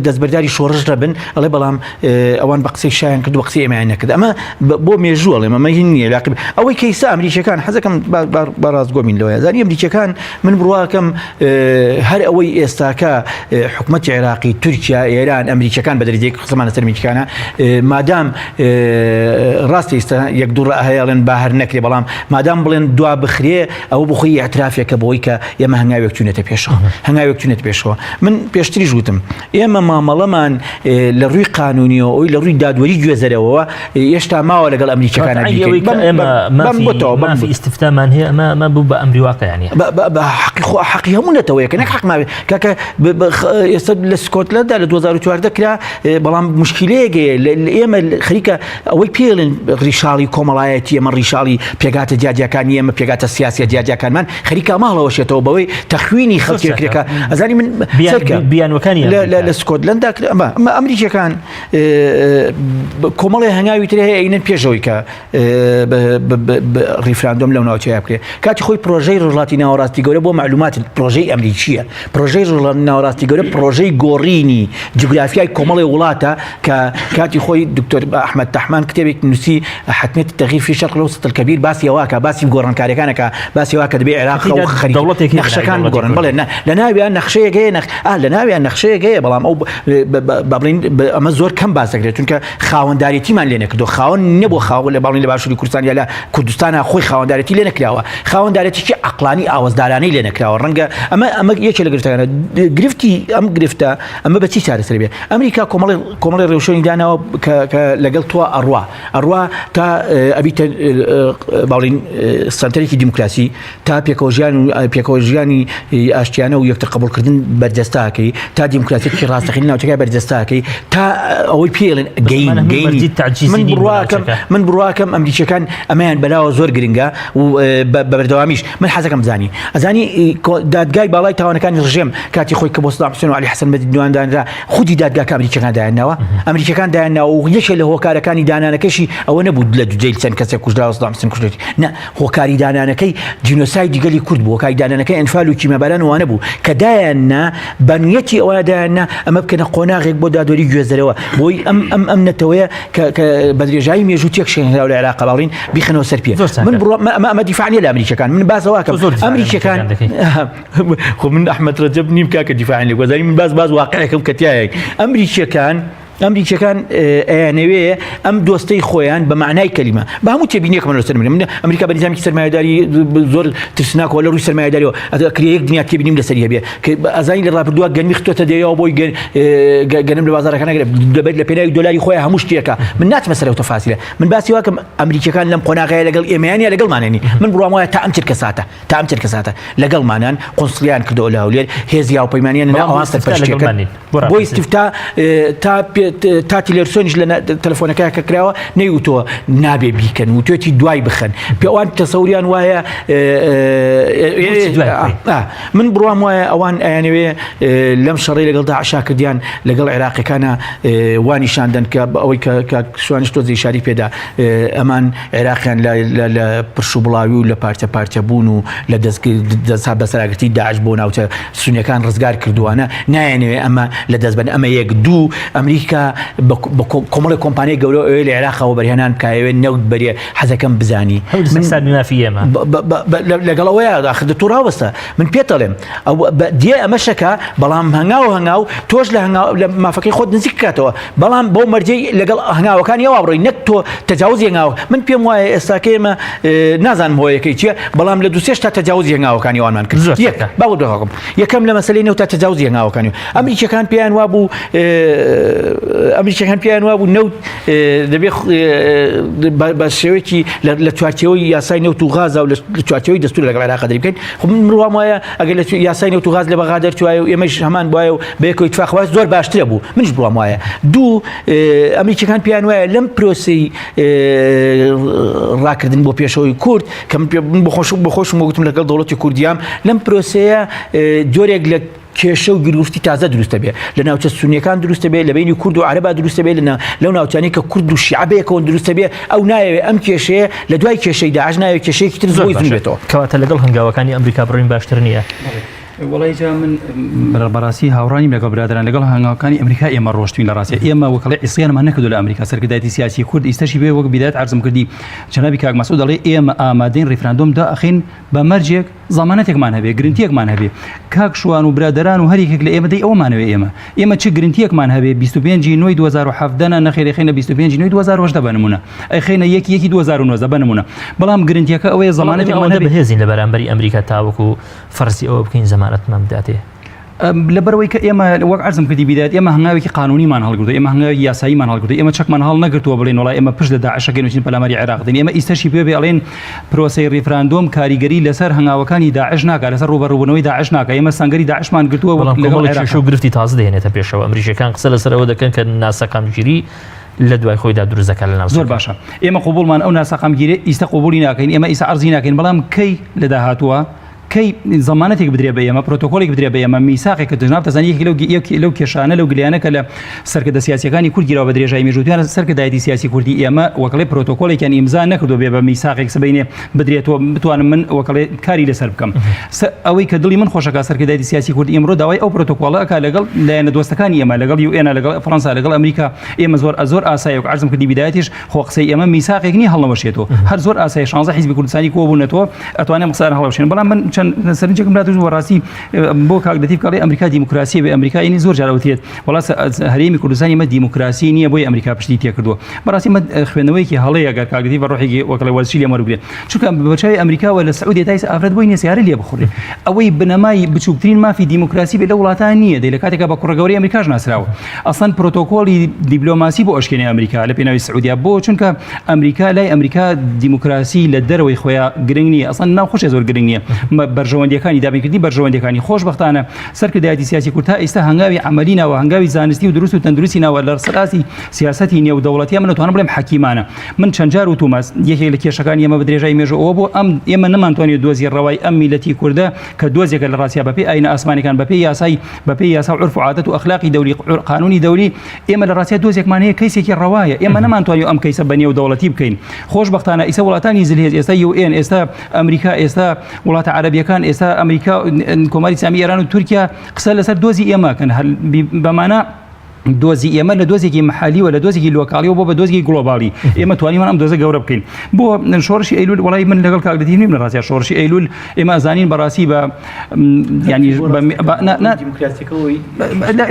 دەستبەرداری شۆڕش نەبن ئەڵێ بەڵام ئەوان بە قسەی شایان کرد و قسەی ئێمەیان نەکرد ئەمە بۆ مێژوو ئەڵێم ئەمە هین نییە لاقی ئەوەی کەیسە ئەمریکیەکان حەزەکەم بە ڕاستگۆمین لەوەیە زانی ئەمریکیەکان من بڕواکەم هەر ئەوەی ئێستاکە حکومەتی عێراقی تورکیا ئێران ئەمریکیەکان بە دەرەجەیەک قسەمان لەسەر ئەمریکیەکانە مادام ڕاستە ئێستا یەک دوو ڕا هەیە ئەڵێن با هەر نەکرێ بەڵام مادام بڵێن دوا بخرێ ئەوە بخۆی ئیعترافێکە بۆی کە ئێمە هەنگاوێک چوونەتە پێشەوە هەنگاوێک چوونەتە پێشەوە من پێشتریش وتم ئێمە مامەڵەمان لە ڕووی قانونیەوە ئەوی لە ڕووی دادوەری گوێزەرەوە هێشتا ماوە لەگەڵ ئەمریکەکان ئیسفتامان هەیە ئەمە ئەمە بوو بە ئەمری واقعیانی حەقی خۆ حەقی هەموو نەتەوەیەکە نەک حەق ماوێ کاکە ئێستا لە سکۆتلەندا لە 2014 کرا بەڵام مشکلەیەک هەیە ئێمە خەریکە ئەوەی پێڵێن ڕیشاڵی کۆمەڵایەتی ئەمە ڕیشاڵی پێگاتە جیاجیاکانی ئێمە پێگاتە سیاسیە جیاجیاکانمان خەریکە ماڵەوەشێتەوە بەوەی تەخوینی خەڵکێک کرێکە ئەزانی من بیانوەکانی لە سکۆتلەندا کرا ئەمە ئەمە ئەمریکیەکان کۆمەڵی هەنگاوی تر هەیە ئەینەن پێشەوەی کە ڕیفراندۆم لەو ناوچەیە بکرێت کاتی خۆی پرۆژەی ڕژڵاتی ناوەڕاستی گەورە بۆ معلومات پرۆژەی ئەمریکیە پرۆژەی ڕژڵاتی ناوەڕاستی گەورە پرۆژەی گۆڕینی جوگرافیای کۆمەڵی وڵاتە کە کاتی خۆی دکتۆر ئەحمەد تەحمان کتێبێک نووسی حتمیت تغییر في الشرق الاوسط الكبير باسی ئەوە باسی گۆڕانکاریەکانەکە باسی وا کە دەبێ عێراق تێدا خەریک دەوڵەتێک هەیە بە ناوی نەخشەکان دەوڵەتی بگۆڕن کوردی. بڵێ نە لە ناویان نەخشەیەک هەیە نەخ ئا لە ناویان نەخشەیەک هەیە بەڵام ئەو با بڵێین ئەمە زۆر کەم باس دەکرێت چونکە خاوەندارێتیمان لێ نەکردو خاوەن نەبوو خاوەن لە باڵین لە باشووری کوردستان یا لە کوردستانە خۆی خاوەندارێتی لێ نەکراوە خاوەندارێتیی عەقڵانی ئاوەزدارانەی لێ نەکراوە ڕەنگە ئەمە ئەمە یەکێ لە گرفتەکانە گرفتی ئەم گرفتە ئەمە بە چی چارەسەر بێ ئەمریکا کۆمەڵی کۆمەڵی ڕێوشوێنی داناوە کە کە لەگەڵ تۆ ئەڕوا ئەڕوا تا ئەبیتە باڵین سەنتەرێکی دیموکراسی تا پێکەوەژیان و پێکەوەژیانی ئاشتیانە و یەکتر قبوڵکردن بەرجەستاکەی تا دیموکراسیەکی ڕاستەقینە ناوچەکە بەرجەستاکەی تا ئەوەی پێڵێن گەین گەینی من بڕواکەم من بڕواکەم ئەمریکیەکان ئەمەیان بەلاوە زۆر گرنگە و بە بەردەوامیش من حەزەکەم بزانی ئەزانی دادگای باڵای تاوانەکانی ڕژێم کاتی خۆی کە بۆ سەدام حوسێن و عەلی حەسەن مەدیدوان دانرا خودی دادگاکە ئەمریکیەکان دایانناوە ئەمریکیەکان دایانناوە و یەکێ لە هۆکارەکانی دانانەکەشی ئەوە نەبوو لە دوجەیل چەند کەسێک کوژرا و سەدام حوسێن کوژرێتی نا هۆکاری دانانەکەی جینۆسایدی گەلی کورد بوو هۆکاری دانانەکەی ئەنفال و کیمیاباران و وانە بوو کە دایاننا بە نیەتی ئەوە دایاننا ئەمە بکەنە قۆناغێک بۆ دادوەری گوێزەرەوە بۆی ئەم ئەم ئەم نەتەوەیە کە کە بە درێژایی مێژوو تێکشێنراو لە عێراق باڵین بیخەنەوە سەر پێ من بڕوا ئەمە ئەمە دیفاع نییە لە ئەمریکیەکان من باس ئەوە ئەکەم ئەمریکیەکان خۆ من ئەحمەد ڕەجەب نیم کاکە دیفاعیان لێ گۆزاری من باس باس واقعێکم کە تایەک ئەمریکیەکان ئەمریکیەکان ئەیانەوێ ئەم دۆستەی خۆیان بە معنای کەلیمە بە هەموو تێبینیەکەمە لەسەر من من ئەمریکا بە نیزامێکی سەرمایەداری زۆر ترسناکەوە لە ڕووی سەرمایەداریەوە ئەکرێ یەک دنیا تێبینیم لەسەری هەبێ کە ئەزانی لە ڕابردووە گەنمی خستۆتە دەیەوە بۆی گەنم لە بازاڕەکان نەگرێت دەبێت لە پێناوی دۆلاری خۆیان هەموو شتێکە من ناچمە سەر ئەو تەفاسیلە من باسی واکەم ئەمریکیەکان لەم قۆناغەیە لەگەڵ ئێمەیان یا لەگەڵمانێنی من بڕوام وایە تا ئەم چرکە ساتە تا ئەم چرکە ساتە لەگەڵمانان قونسڵیان کردەوە لە هەولێر هێزی هاوپەیمانیان لە بەڵام ئەوان بۆ ئیستفتا سەرپەرشتیەکەن لەگەڵمان نین. بۆ بۆ ڕاپرسی. ئیستفتا تا پێ. تا تیلەرسۆنیش لە تەلەفۆنەکە کە کراوە نەیوتووە نابێ بیکەن وتوێتی دوای بخەن پێوان تەسەوریان وایە من بڕوام وایە ئەوان ئەیانەوێ لەم شەڕی لەگەڵ داعشا کردیان لەگەڵ عێراقیەکانە وانیشاندەن کە ئەوەی کە شوانیش تۆزی شاری پێدا ئەمان عێراقیان لە پرش و بڵاوی و لە پارچە پارچە بوون و لە دەست بەسەراگرتی داعش بۆ ناوچە سونیەکان ڕزگار کردووانە نایەنەوێ ئەمە لە دەست بن ئەمە یەک دوو ئەمریکا بە کۆمەڵی کۆمپانیای گەورە ئەوێ لە عێراقەوە بەرهێنان بکایەوێ نەوت بەرێ حەزەکەم بزانی مافی ئێمە لەگەڵ ئەوەیە داخر تۆ ڕاوەستە من پێتەڵێم ئەو دێ ئەمە شەکە بەڵام هەنگاو هەنگاو تۆش لە هەنگاو لە مافەکەی خۆت نزیک کاتەوە بەڵام بەو مەرجەی لەگەڵ هەنگاوەکانی ئەوە بڕۆی نەک تۆ تەجاوزی هەنگاو من پێم وایە ئێستاکە ئێمە نازانم هۆیەکەی چییە بەڵام لە دوو سێ شتا تەجاوزی هەنگاوەکانی ئەوانمان کرد زۆر یەک چاکە. با بۆ دەخۆم یەکەم لە مەسەلەی نەوتا تەجاوزی هەنگاوەکانی ئەمریکیەکان پێیان وابوو ئەمریکیەکان پێیان وابوو نەوت دەبێ بە شێوەیەکی لە چوارچێوەی یاسای نەوت و غازا و لە چوارچێوەی دەستور لەگەڵ عێراق دەری بکەین خۆ من بڕوام وایە ئەگەر لە یاسای نەوت و غاز لە بەغا دەرچوایە و ئێمەش هەمان بوایە و بەیەکەوە ئیتفاق وایە زۆر باشترە بوو منیش بڕوام وایە دوو ئەمریکیەکان پێیان وایە لەم پرۆسەی ڕاکردن بۆ پێشەوەی کورد کە من بۆ خۆشم وتم لەگەڵ دەوڵەتی کوردیام لەم پرۆسەیە جۆرێک لە کێشە و گیروگرفتی تازە دروستە بێ لە ناوچە سونیەکان دروستە بێ لە بینی کورد و عەرەبا دروستە بێ لە لەو ناوچانەی کە کورد و شیعە بەیەکەوە دروستە بێ ئەو نایەوێ ئەم کێشەیە لە دوای کێشەی داعش نایەوێ کێشەیەکی تر زۆر بۆی زوو باشە بێتەوە. کەواتە لەگەڵ هەنگاوەکانی ئەمریکا بڕۆین باشتر نییە؟ وەڵای جا من بەڕاستی هاوڕانیم لەگەڵ برادەران لەگەڵ هەنگاوەکانی ئەمریکا ئێمە ڕۆشتوین لە ڕاستیا ئێمە وەکەڵی عیسیانمان نەکردو لە ئەمریکا سەرکردایەتی سیاسی کورد ئیستەشی بێ وەک بیدایەت عەرزم کردی جەنابی کاک مەسعود دەڵێ ئێمە ئامادەین ڕیفراندۆم دائەخەین بە مەرجێک زەمانەتێکمان هەبێ گرنتیەکمان هەبێ کاک شوان و برادەران و هەر یەکێک لە ئێمە دەی ئەوەمانەوێ ئێمە ئێمە چ گرنتیەکمان هەبێ 25 نۆی 2017 نا نەخێر ئەیخەینە 25 نۆی 2018 بە نمونە ئەیخەینە یەک یەکی 2019 بە نمونە بەڵام گرنتیەکە ئەوەیە بەڵام ئێمە زەمانەتێکمان ئەوەندە هەبێ بەهێزین لە بەرامبەری ئەمریکا تاوەکو فەرزی ئەوە بکەین زەمانەتمان بداتێ. لەبەرئەوەی کە ئێمە وەک عەرزم کردی بیدایەت ئێمە هەنگاوێکی قانونیمان هەڵگرتووە ئێمە هەنگاوێکی یاساییمان هەڵگرتووە ئێمە چەکمان هەڵنەگرتووە بڵێین وەڵا ئێمە پشت لە داعش ئەکەین و چین پەلاماری عێراق دەین ئێمە ئیستەشی پێ بێ ئەڵێن پرۆسەی ڕیفراندۆم کاریگەری لەسەر هەنگاوەکانی داعش ناکا لەسەر ڕووبەڕووبوونەوەی داعش ناکا ئێمە سەنگەری داعشمان گرتووە بەڵام لەگەڵ کۆمەڵێک عێراق کێشە و گرفتی تازە دەهێنێتە پێشەوە ئەمریکیەکان قسە لەسەر ئەوە دەکەن کە ناسەقامگیری لە دوای خۆیدا دروست دەکات لە زۆر ناوچەکە. باشە ئێمە قبوڵمان ئەو ناسەقامگیریە ئیستە قبوڵی ناکەین ئێمە ئیستا عەرزی ناکەین بەڵام کەی لە داهاتووە کەی زەمانەتێک بدرێ بە ئێمە، پرۆتۆکۆلێک بدرێ بە ئێمە، میساقێک کە جەنابت دەزانی یەکێک لەو یەک لەو کێشانە لەو گلەیانە کە لە سەرکردە سیاسییەکانی کورد گیراوە بە درێژایی مێژوو وتویانە سەرکردایەتی سیاسی کوردی ئێمە وەکڵێ پرۆتۆکۆلێکیان ئیمزا نەکردووە بێ بە میساقێک سبەینێ بدرێتەوە بتوانم من وەکڵێ کاری لەسەر بکەم ئەوەی کە دڵی من خۆشەکە سەرکردایەتی سیاسی کورد ئیمڕۆ داوای ئەو پرۆتۆکۆڵە ئەکا لەگەڵ لایەنە دۆستەکانی ئێمە لەگەڵ UN لەگەڵ فەرەنسا لەگەڵ ئەمریکا ئێمە زۆر زۆر ئاسایە وەک عەرزم کردی بیدایەتیش خۆ قسەی ئێمە میساقێک نییە هەڵنەوەشێتەوە هەر زۆر ئاسایە شانزە حیزبی کوردستانی کۆبوونەتەوە ئەتوانێ قسەیان هەڵوەشێن بەڵام من چەند سەرنجێکم لا دروست بوو بەڕاستی بۆ کاک لەتیف کاڵی ئەمریکا دیموکراسی بێ ئەمریکا یعنی زۆر جار ئەوترێت وەڵا هەرێمی کوردستانی ئێمە دیموکراسی نییە بۆی ئەمریکا پشتی تێکردووە بەڕاستی ئەمە خوێندنەوەیەکی هەڵەیە گەر کاک لەتیف بە ڕۆحێکی وەکڵێ وەرزشی لێ وەربگرێت چونکە بە چاوی ئەمریکاوە لە سعودیە تا ئێستا ئافرەت بۆی نییە سیارە لێ بخوڕێ ئەوەی بنەمای بچووکترین مافی دیموکراسی بێ لە وڵاتان نییە دەی لە کاتێکا بە کوڕە گەورەی ئەمریکاش ناسراوە ئەسڵەن پرۆتۆکۆلی دیبلۆماسی بۆ ئەشکێنێ ئەمریکا لە پێناوی سعودیا بۆ چونکە ئەمریکا لای ئەمریکا دیموکراسی لە دەرەوەی خۆیان گرنگ نییە ئەسڵەن ناو خۆشی زۆر گرنگ نییە بەرژەوەندیەکانی دابینکردنی بەرژەوەندیەکانی خۆشبەختانە سەرکردایەتی سیاسی کورد تا ئێستا هەنگاوی عەمەلی ناوە هەنگاوی زانستی و دروست و تەندروستی ناوە لە سەر ئاستی سیاسەتی نێودەوڵەتی من دەتوانم بڵێم حەکیمانە من چەند جار وتومە یەکێک لە کێشەکانی ئێمە بە درێژای مێژوو ئەوە بوو ئەم ئێمە نەمانتوانی دۆزی ڕەوای ئەم میلەتی کوردە کە دۆزێکە لە ڕاستیا بەپێی ئاینە ئاسمانەکان بەپێی یاسای بەپێی یاسا و عورف و عادەت و ئەخلاقی دەولی قانونی دەولی ئێمە لە ڕاستیا دۆزێکمان هەیە کەیسێکی ڕەوایە ئێمە نەمانتوانی ئەم کەیسە بە نێو دەوڵەتی بکەین خۆشبەختانە ئیسە وڵاتانی زلهێز ئێستا UN ئێستا ئەمریکا ئێستا وڵاتە عەرەبیەکان ئێستا ئەمریکا کۆماری ئیسلامی ئێران و تورکیا قسە لەسەر دۆزی ئێمە کەن هەر بەمانە دۆزی ئێمە لە دۆزێکی محلی و لە دۆزێکی local ی و بۆ بە دۆزێکی global ی ئێمە توانیمان ئەم دۆزە گەورە بکەین بۆ شۆڕشی ئەیلول وڵی من لەگەڵ کاک لەتیف نیم لە ڕاستیا شۆڕشی ئەیلول ئێمە ئەزانین بەڕاستی بە ینی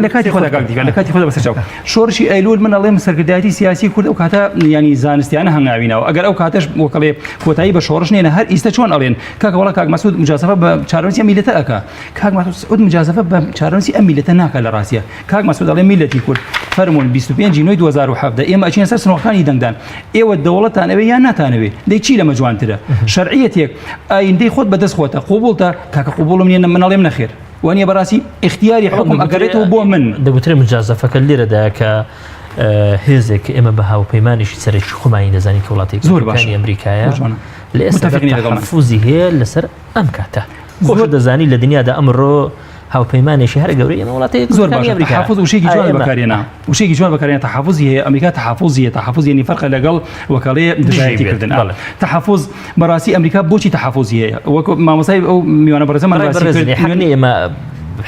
لە کاتی خۆدا کاک دیکە لە کاتی خۆدا بەسەر چاو شۆڕشی ئەیلول من ئەڵێم سەرکردایەتی سیاسی کورد ئەو کاتە ینی زانستیانە هەنگاوینەوە ئەگەر ئەو کاتەش وەکەڵێ کۆتایی بە شۆڕش نێنە هەر ئیستا چۆن ئەڵێن کاکە وڵا کاک مەسعود مجازفە بە چارەنووسی ئەم میلەتە ئەکا کاک مەسعود مجازفە بە چارەنووسی ئەم میلەتە ناکا لە ڕاستیە کاک مەسعود ئەڵێ میلەتی کورد فەرموون 25 نۆی 2017 ئێمە ئەچینە سەر سنوورەکانی دەنگدان ئێوە دەوڵەتان ئەوێ یان ناتانەوێ دەی چی لەمە جوانترە شەرعیەتێک ئایندەی خۆت بەدەست خۆتە قوبوڵتە کاکە قوبوڵم نییە من ئەڵێم نەخێر وانە بەڕاستی ئیختیاری حکوم ئەگەرێتەوە بۆ من دەگوترێ مجازەفەکە لێرەدا کە. هێزێک کە ئێمە بە هاوپەیمانێکی سەرەکی خۆمانی دەزانین کە وڵاتی زۆر باشە. یەکگرتووەکانی ئەمریکایە زۆر جوانە. لە ئێستا متفقین لەگەڵ من. تەحەفوزی هەیە لەسەر ئەم کاتە خۆش دەزانی لە دنیادا ئەمڕۆ هاوپەیمانێکی هەرە گەورەی ئێمە وڵاتی زۆر یەکگرتووەکانی باشە ئەمریکا تحفظ وشەیەکی جوان ئێمە بەکارهێنا وشەیەکی جوان بەکارهێنا تحفظی هەیە ئەمریکا تحفظی هەیە تحفظ یعنی فەرقە لەگەڵ وەکەڵێ دژایەتی بێت، کردن بەڵێ. تحفظ بەڕاستی ئەمریکا بۆچی تحفظی هەیە وەک مامۆستای ئەو میوانە بەڕێزەمان بەڕای باسی بەڕێز کرد نیە، حەق نیە ئێمە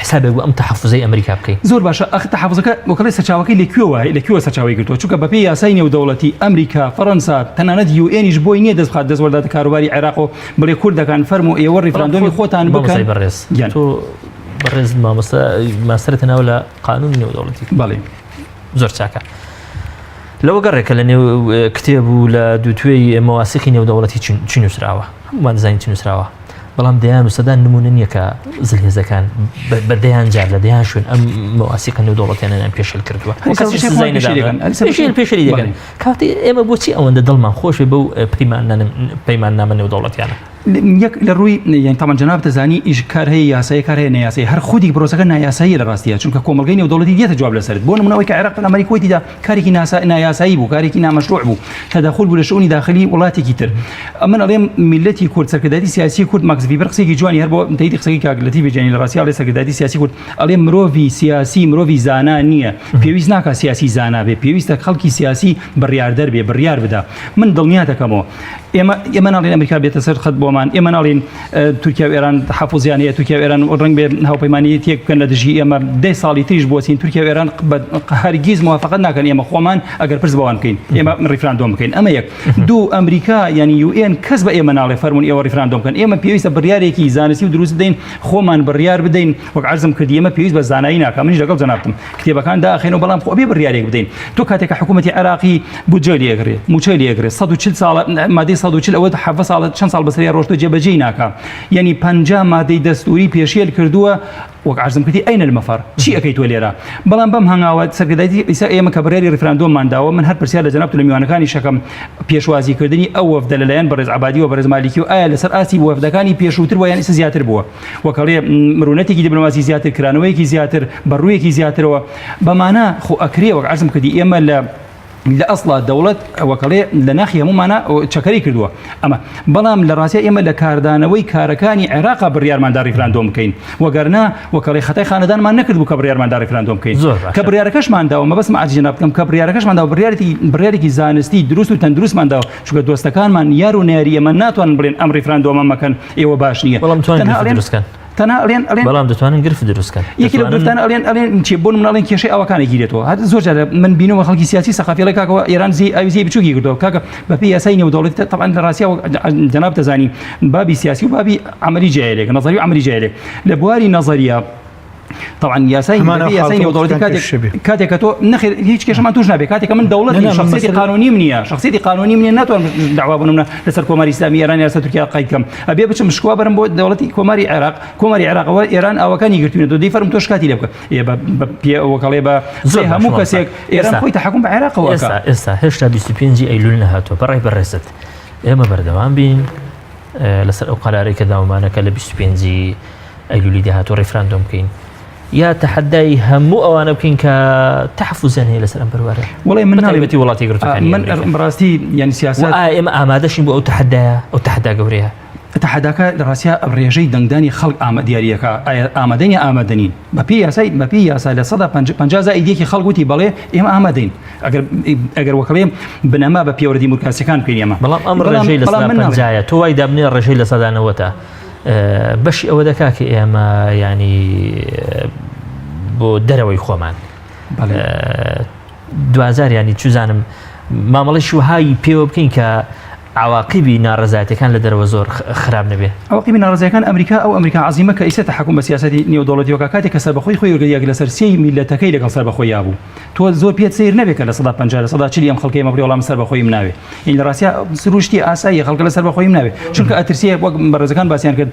حسابێک بۆ ئەم تحفظەی ئەمریکا بکەین. زۆر باشە ئەخ تحفظەکە وەکەڵێ سەرچاوەکەی لە کوێوە لە کوێوە سەرچاوەی گرتووە چونکە بەپێی یاسای نێودەوڵەتی ئەمریکا فەڕەنسا تەنانەت UN یش بۆی نییە دەست بخات دەستوەرداتە کاروباری عێراق و بڵێ کوردەکان فەرموو ئێوە ڕیفراندۆمی خۆتان بکەن مامۆستای بەڕێز گیان. تۆ بەڕێز مامۆستا ماستەرت هێناوە لە قانونی نێودەوڵەتی. بەڵێ. زۆر چاکە. لەوە گەڕێ کە لە نێو کتێب و لە دووتوێی مەواسیقی نێودەوڵەتی چی نووسراوە هەموومان دەزانین چی نووسراوە بەڵام دەیان و سەدان نمونە نییە کە زلهێزەکان بە دەیان جار لە دەیان شوێن ئەم مەواسیقە نێودەوڵەتیانیان پێشێل کردووە پێشێل پێشێلی دەکەن کاتێ ئێمە بۆچی ئەوەندە دڵمان خۆش بێ بەو پەیماننامە نێودەوڵەتیانە یەک لە ڕووی یان تامان جەناب دەزانی ئیش کار هەیە یاسایی کار هەیە نایاسایی هەر خودی پرۆسەکە نایاساییە لە ڕاستیە چونکە کۆمەڵگەی نێودەوڵەتی دێتە جواب لەسەرت بۆ نمونە ئەوەی کە عێراق پەلاماری کوەیتی دا کارێکی نایاسایی بوو کارێکی نامەشروع بوو تەدەخول بوو لە شئونی داخلی وڵاتێکی تر ئەمن ئەڵێم میلەتی کورد سەرکردایەتی سیاسی کورد ماکس ڤیبەر قسەیەکی جوانی هەر بۆ تەیدی قسەکەی کاک لەتیفی جانی لە ڕاستیا ئەڵێ سەرکردایەتی سیاسی کورد ئەڵێ مرۆڤی سیاسی مرۆڤی زانا نییە پێویست ناکا سیاسی زانا بێ پێویستە خەڵکی سیاسی بڕیاردەر بێ بڕیار بدا من دڵنیا دەکەمەوە ئێمە ئێمە ناڵێن ئەمریکا بێتە سەر خەت بۆمان ئێمە ناڵێن تورکیا و ئێران تحفظیان هەیە تورکیا و ئێران ڕەنگ بێ هاوپەیمانیەتێک بکەن لە دژی ئێمە دەی ساڵی تریش بۆچین تورکیا و ئێران هەرگیز موافقەت ناکەن ئێمە خۆمان ئەگەر پرس بەوان بکەین ئێمە ڕیفراندۆم بکەین ئەمە یەک دوو ئەمریکا یعنی UN کەس بە ئێمە ناڵێ فەرمونون ئێوە ڕیفراندۆم بکەن ئێمە پێویستە بڕیارێکی زانستی و دروست بدەین خۆمان بڕیار بدەین وەک عەرزم کردی ئێمە پێویست بە زانایی ناکە منیش لەگەڵ جەنابتم کتێبەکان داخێن و بەڵام خۆ بێ بڕیارێک بدەین تۆ کاتێک کە حکوومەتی عێراقی بودجە لێگرێ موچەی لێگرێ 140 ساڵە مادەی 140 ئەوە 17 ساڵە چەند ساڵ بەسەری ڕۆشتوە جێبەجێی ناکا یعنی 50 مادەی دەستوری پێشێل کردووە وەک عەرزم کردی ئەینە المەفەر چی ئەکەی تۆ لێرە بەڵام بەم هەنگاوە سەرکردایەتی ئیسا ئێمە کە بڕیاری ڕیفراندۆممان داوە من هەر پرسیار لە جەنابت و لە میوانەکانی شەکەم پێشوازیکردنی ئەو وەفدە لەلایەن بەڕێز عەبادی و بەڕێز مالیکی و ئایا لەسەر ئاستی وەفدەکانی پێشووتر بووە یان ئیستا زیاتر بووە وەک ئەڵێ مرونەتێکی دیبلۆماسی زیاتر کرانەوەیەکی زیاتر بە ڕوویەکی زیاترەوە بەمانە خۆ ئەکرێ وەک عەرزم کردی ئێمە لە لە ئەسڵا دەوڵەت وەکەڵێ لە ناخی هەمومانە چەکەری کردووە ئەمە بەڵام لە ڕاستیا ئێمە لە کاردانەوەی کارەکانی عێراقا بڕیارماندا ڕیفراندۆم بکەین وەگەرنا وەکەڵێ خەتای خانەدانمان نەکردبوو کە بڕیارماندا ڕیفراندۆم بکەین زۆر باشە. کە بڕیارەکەشمان داوە مەبەستم عەرزی جەناب بکەم کە بڕیارەکەشمان داوە بڕیارێکی بڕیارێکی زانستی دروست و تەندروستمان داوە چونکە دۆستەکانمان یار و نەیاری ئێمە ناتوانن بڵێن ئەم ڕیفراندۆمە مەکەن ئێوە باش نییە بەڵام توانن تەنها گرفت ئەڵێن دروست کەن. تەنها ئەڵێن ئەڵێن بەڵام دەتوانن گرفت دروست کەن. یەکی لەو دەتوانن گرفتانە ئەڵێن ئەڵێن چی بۆ نمونە ئەڵێن کێشەی ئاوەکان ئەگیرێتەوە هەر زۆر جار من بینەوە خەڵکی سیاسی سەقافی ئەڵێ کاکەوە ئێران زی ئاوی زێی بچووکی گرتەوە کاکە بەپێی یاسای نێودەوڵەتی تەبعەن لە ڕاستیا وەک جەناب دەزانی بابی سیاسی و بابی عەمەلی جیایەلێک نەزەری و عەمەلی جیایەلێک لە بواری نەزەریە طبعا یاسای هەمان ئەو بەپێی یاسای حاڵەتە نێودەوڵەتی وەختان کاتێک پێش شەبێ. کاتێک کە تۆ نەخێر هیچ کێشەمان توش نابێ کاتێک کە من دەوڵەت نە، نیم نە، من شخصیەتی مەسەلە- قانونیم نییە شخصیەتی قانونیم نییە ناتوانم داوا بۆ نمونە لەسەر کۆماری ئیسلامی ئێران یا لەسەر تورکیا قەید کەم ئەبێ بچم شکوا بەرم بۆ دەوڵەتی کۆماری عێراق کۆماری عێراقەوە ئێران ئاوەکانی گرتوینەتەوە دەی فەرم تۆ شکاتی لێ بکە ئێ بە بە پێ وەکەڵێ بە زۆر قسەی باشە هەموو مامۆستا. کەسێک ئێران ئێستا خۆی تەحەکوم بە عێراقەوە ئەکا. ئێستا ئێستا هێشتا 25 ئەیلول نەهاتووە بەڕای بەڕێزت ئێمە بەردەوام بین لەسەر ئەو قەرارەی کە داومانە کە لە 25 ئەیلولی داهاتوو ڕیفراندۆم بکەین یا تەحەدای هەموو ئەوانە بکەین کە تەحەفوزیان هەیە لەسەر ئەم بەروارە وەڵی من ناڵێم بەتایبەتی وڵاتی یەکگرتووەکانی من ئەمریکا. بەڕاستی یعنی سیاسەت و ئایا ئێمە ئامادەشین بۆ ئەو تەحەدایە ئەو تەحەدا گەورەیە؟ تەحەداکە لە ڕاستیا ڕێژەی دەنگدانی خەڵک ئامە دیاریەکە ئایا ئامادەین یا ئامادە نین بەپێی یاسای بەپێی یاسا لە سەدا 50 زائید یەکی خەڵک وتی بەڵێ ئێمە ئامادەین ئەگەر ئەگەر وەکڵێ بنەما بە پێوەرە دیموکراسیەکان بکەین ئێمە بەڵام ئەم بەڵام ڕێژەی لە بەڵام سەدا من ناڵێم پەنجایە تۆ وای دابنێ ڕێژەی لە سەدا نەوەتە بەشی ئەوە دەکا کە ئێمە ینی بۆ دەرەوەی خۆمان بەڵێ دوجار ینی چزانم مامەڵەی وەهای پێوە بکەین کە عواقیبی ناڕەزایەتەکان لە دەرەوە زۆر خراپ نەبێ. عواقیبی ناڕەزایەکان ئەمریکا ئەو ئەمریکا عەزیمە کە ئیستا تەحەکوم بە سیاسەتی نێودەوڵەتی وەکا کاتێک کە سەربەخۆی خۆی وەرگرت یەک لەسەر سێی میللەتەکەی لەگەڵ سەربەخۆییا بوو تۆ زۆر پێت سەیر نەبێ کە 50% 40% ئەم خەڵکەی ئێمە بڵێ وەڵام سەربەخۆییم ناوێ یعنی لە ڕاستیا سروشتی ئاسایی خەڵکە لە سەربەخۆییم ناوێ چونکە ئەترسێ وەک بەڕێزەکان باسیان کرد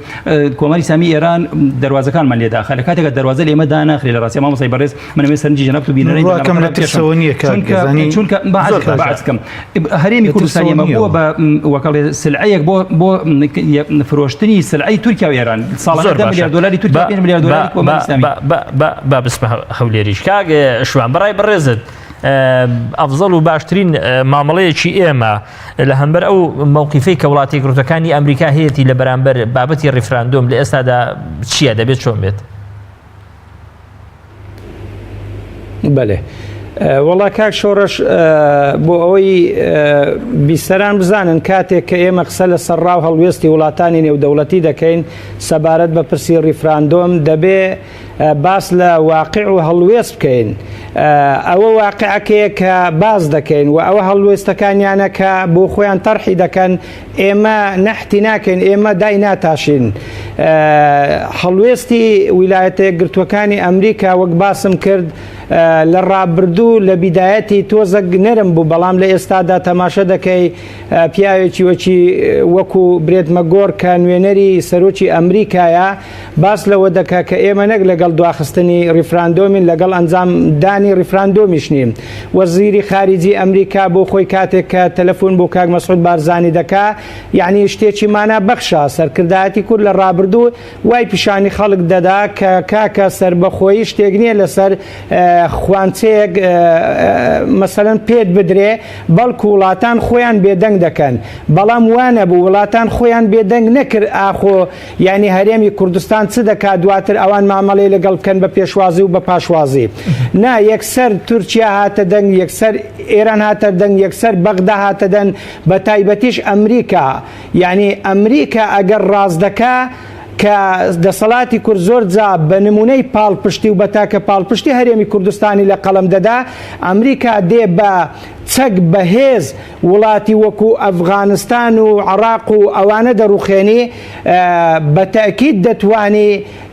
کۆماری ئیسلامی ئێران دەروازەکانمان لێ داخە لە کاتێکا دەروازە لە ئێمە داناخرێ لە ڕاستیا مامۆستای بەڕێز من ئەمەوێ سەرنجی جەنابت و بینەرانی ڕاکەم بەرنامەکە لە ڕابکێشم ترسەوە نییە کاک چونکە دەزانی چونکە با عەرز زۆر بکەم با باشە عەرز بکەم هەرێمی لە کوردستانی ترسەوە ئێمە نییە بووە بە وەکەڵێ سلعەیەک بۆ بۆ فرۆشتنی سلعەی تورکیا و ئێران ساڵانە زۆر 10 باشە ملیار دۆلاری تورکیا با 5 ملیار با دۆلاری کۆماری با ئیسلامی با با با با بچمە هەولێریش کاک شوان بەڕای بەڕێزت. ئەفزەڵ و باشترین مامەڵەیەکی ئێمە لە هەمبەر ئەو مەوقیفەی کە وڵاتی یەکگرتووەکانی ئەمریکا هەیەتی لە بەرامبەر بابەتی ڕیفراندۆم لە ئێستادا چییە دەبێت چۆن بێت؟ بەێ وەڵا کاک شۆڕش بۆ ئەوەی بیسەران بزانن کاتێک کە ئێمە قسە لە سەرڕا و هەڵوێستی وڵاتانی نێودەوڵەتی دەکەین سەبارەت بە پرسی ڕیفراندۆم دەبێ باس لە واقع و هەڵوێست بکەین ئەوە واقعەکەیە کە باس دەکەین و ئەوە هەڵوێستەکانیانە کە بۆ خۆیان تەرحی دەکەن ئێمە نەحتی ناکەین ئێمە دای ناتاشین هەڵوێستی ویلایەتە یەکگرتووەکانی ئەمریکا وەک باسم کرد لە ڕابردوو لە بیدایەتی تۆزەک نەرم بوو بەڵام لە ئێستادا تەماشە دەکەی پیاوێکی وەکی وەکو برێت مەگۆر کە نوێنەری سەرۆکی ئەمریکایە باس لەوە دەکا کە ئێمە نەک لەگەڵ دواخستنی ڕیفراندۆمین لەگەڵ ئەنجام دانی ڕیفراندۆمیش نین. وەزیری خاریجی ئەمریکا بۆ خۆی کاتێک کە تەلەفون بۆ کاک مەسعود بارزانی دەکا یەعنی شتێکی مانا بەخشە. سەرکردایەتی کورد لە ڕابردوو وای پیشانی خەڵک دەدا کە کاکە سەربەخۆیی شتێک نییە لەسەر خوانچەیەک مەسەلەن پێت بدرێ بەڵکو وڵاتان خۆیان بێدەنگ دەکەن. بەڵام وانەبوو وڵاتان خۆیان بێدەنگ نەکرد ئاخۆ یانی هەرێمی کوردستان چ دەکات دواتر ئەوان مامەڵەی لەگەڵ بکەن بە پێشوازی و بە پاشوازی نا یەکسەر تورکیا هاتە دەنگ یەکسەر ئێران هاتە دەنگ یەکسەر بەغدا هاتە دەن بە تایبەتیش ئەمریکا یعنی ئەمریکا ئەگەر ڕاست دەکا کە دەسەڵاتی کورد زۆر جا بە نمونەی پاڵپشتی و بە تاکە پاڵپشتی هەرێمی کوردستانی لە قەڵەم دەدا ئەمریکا دێ بە چەک بەهێز وڵاتی وەکو ئەفغانستان و عراق و ئەوانە دەڕوخێنی بە تەئکید دەتوانی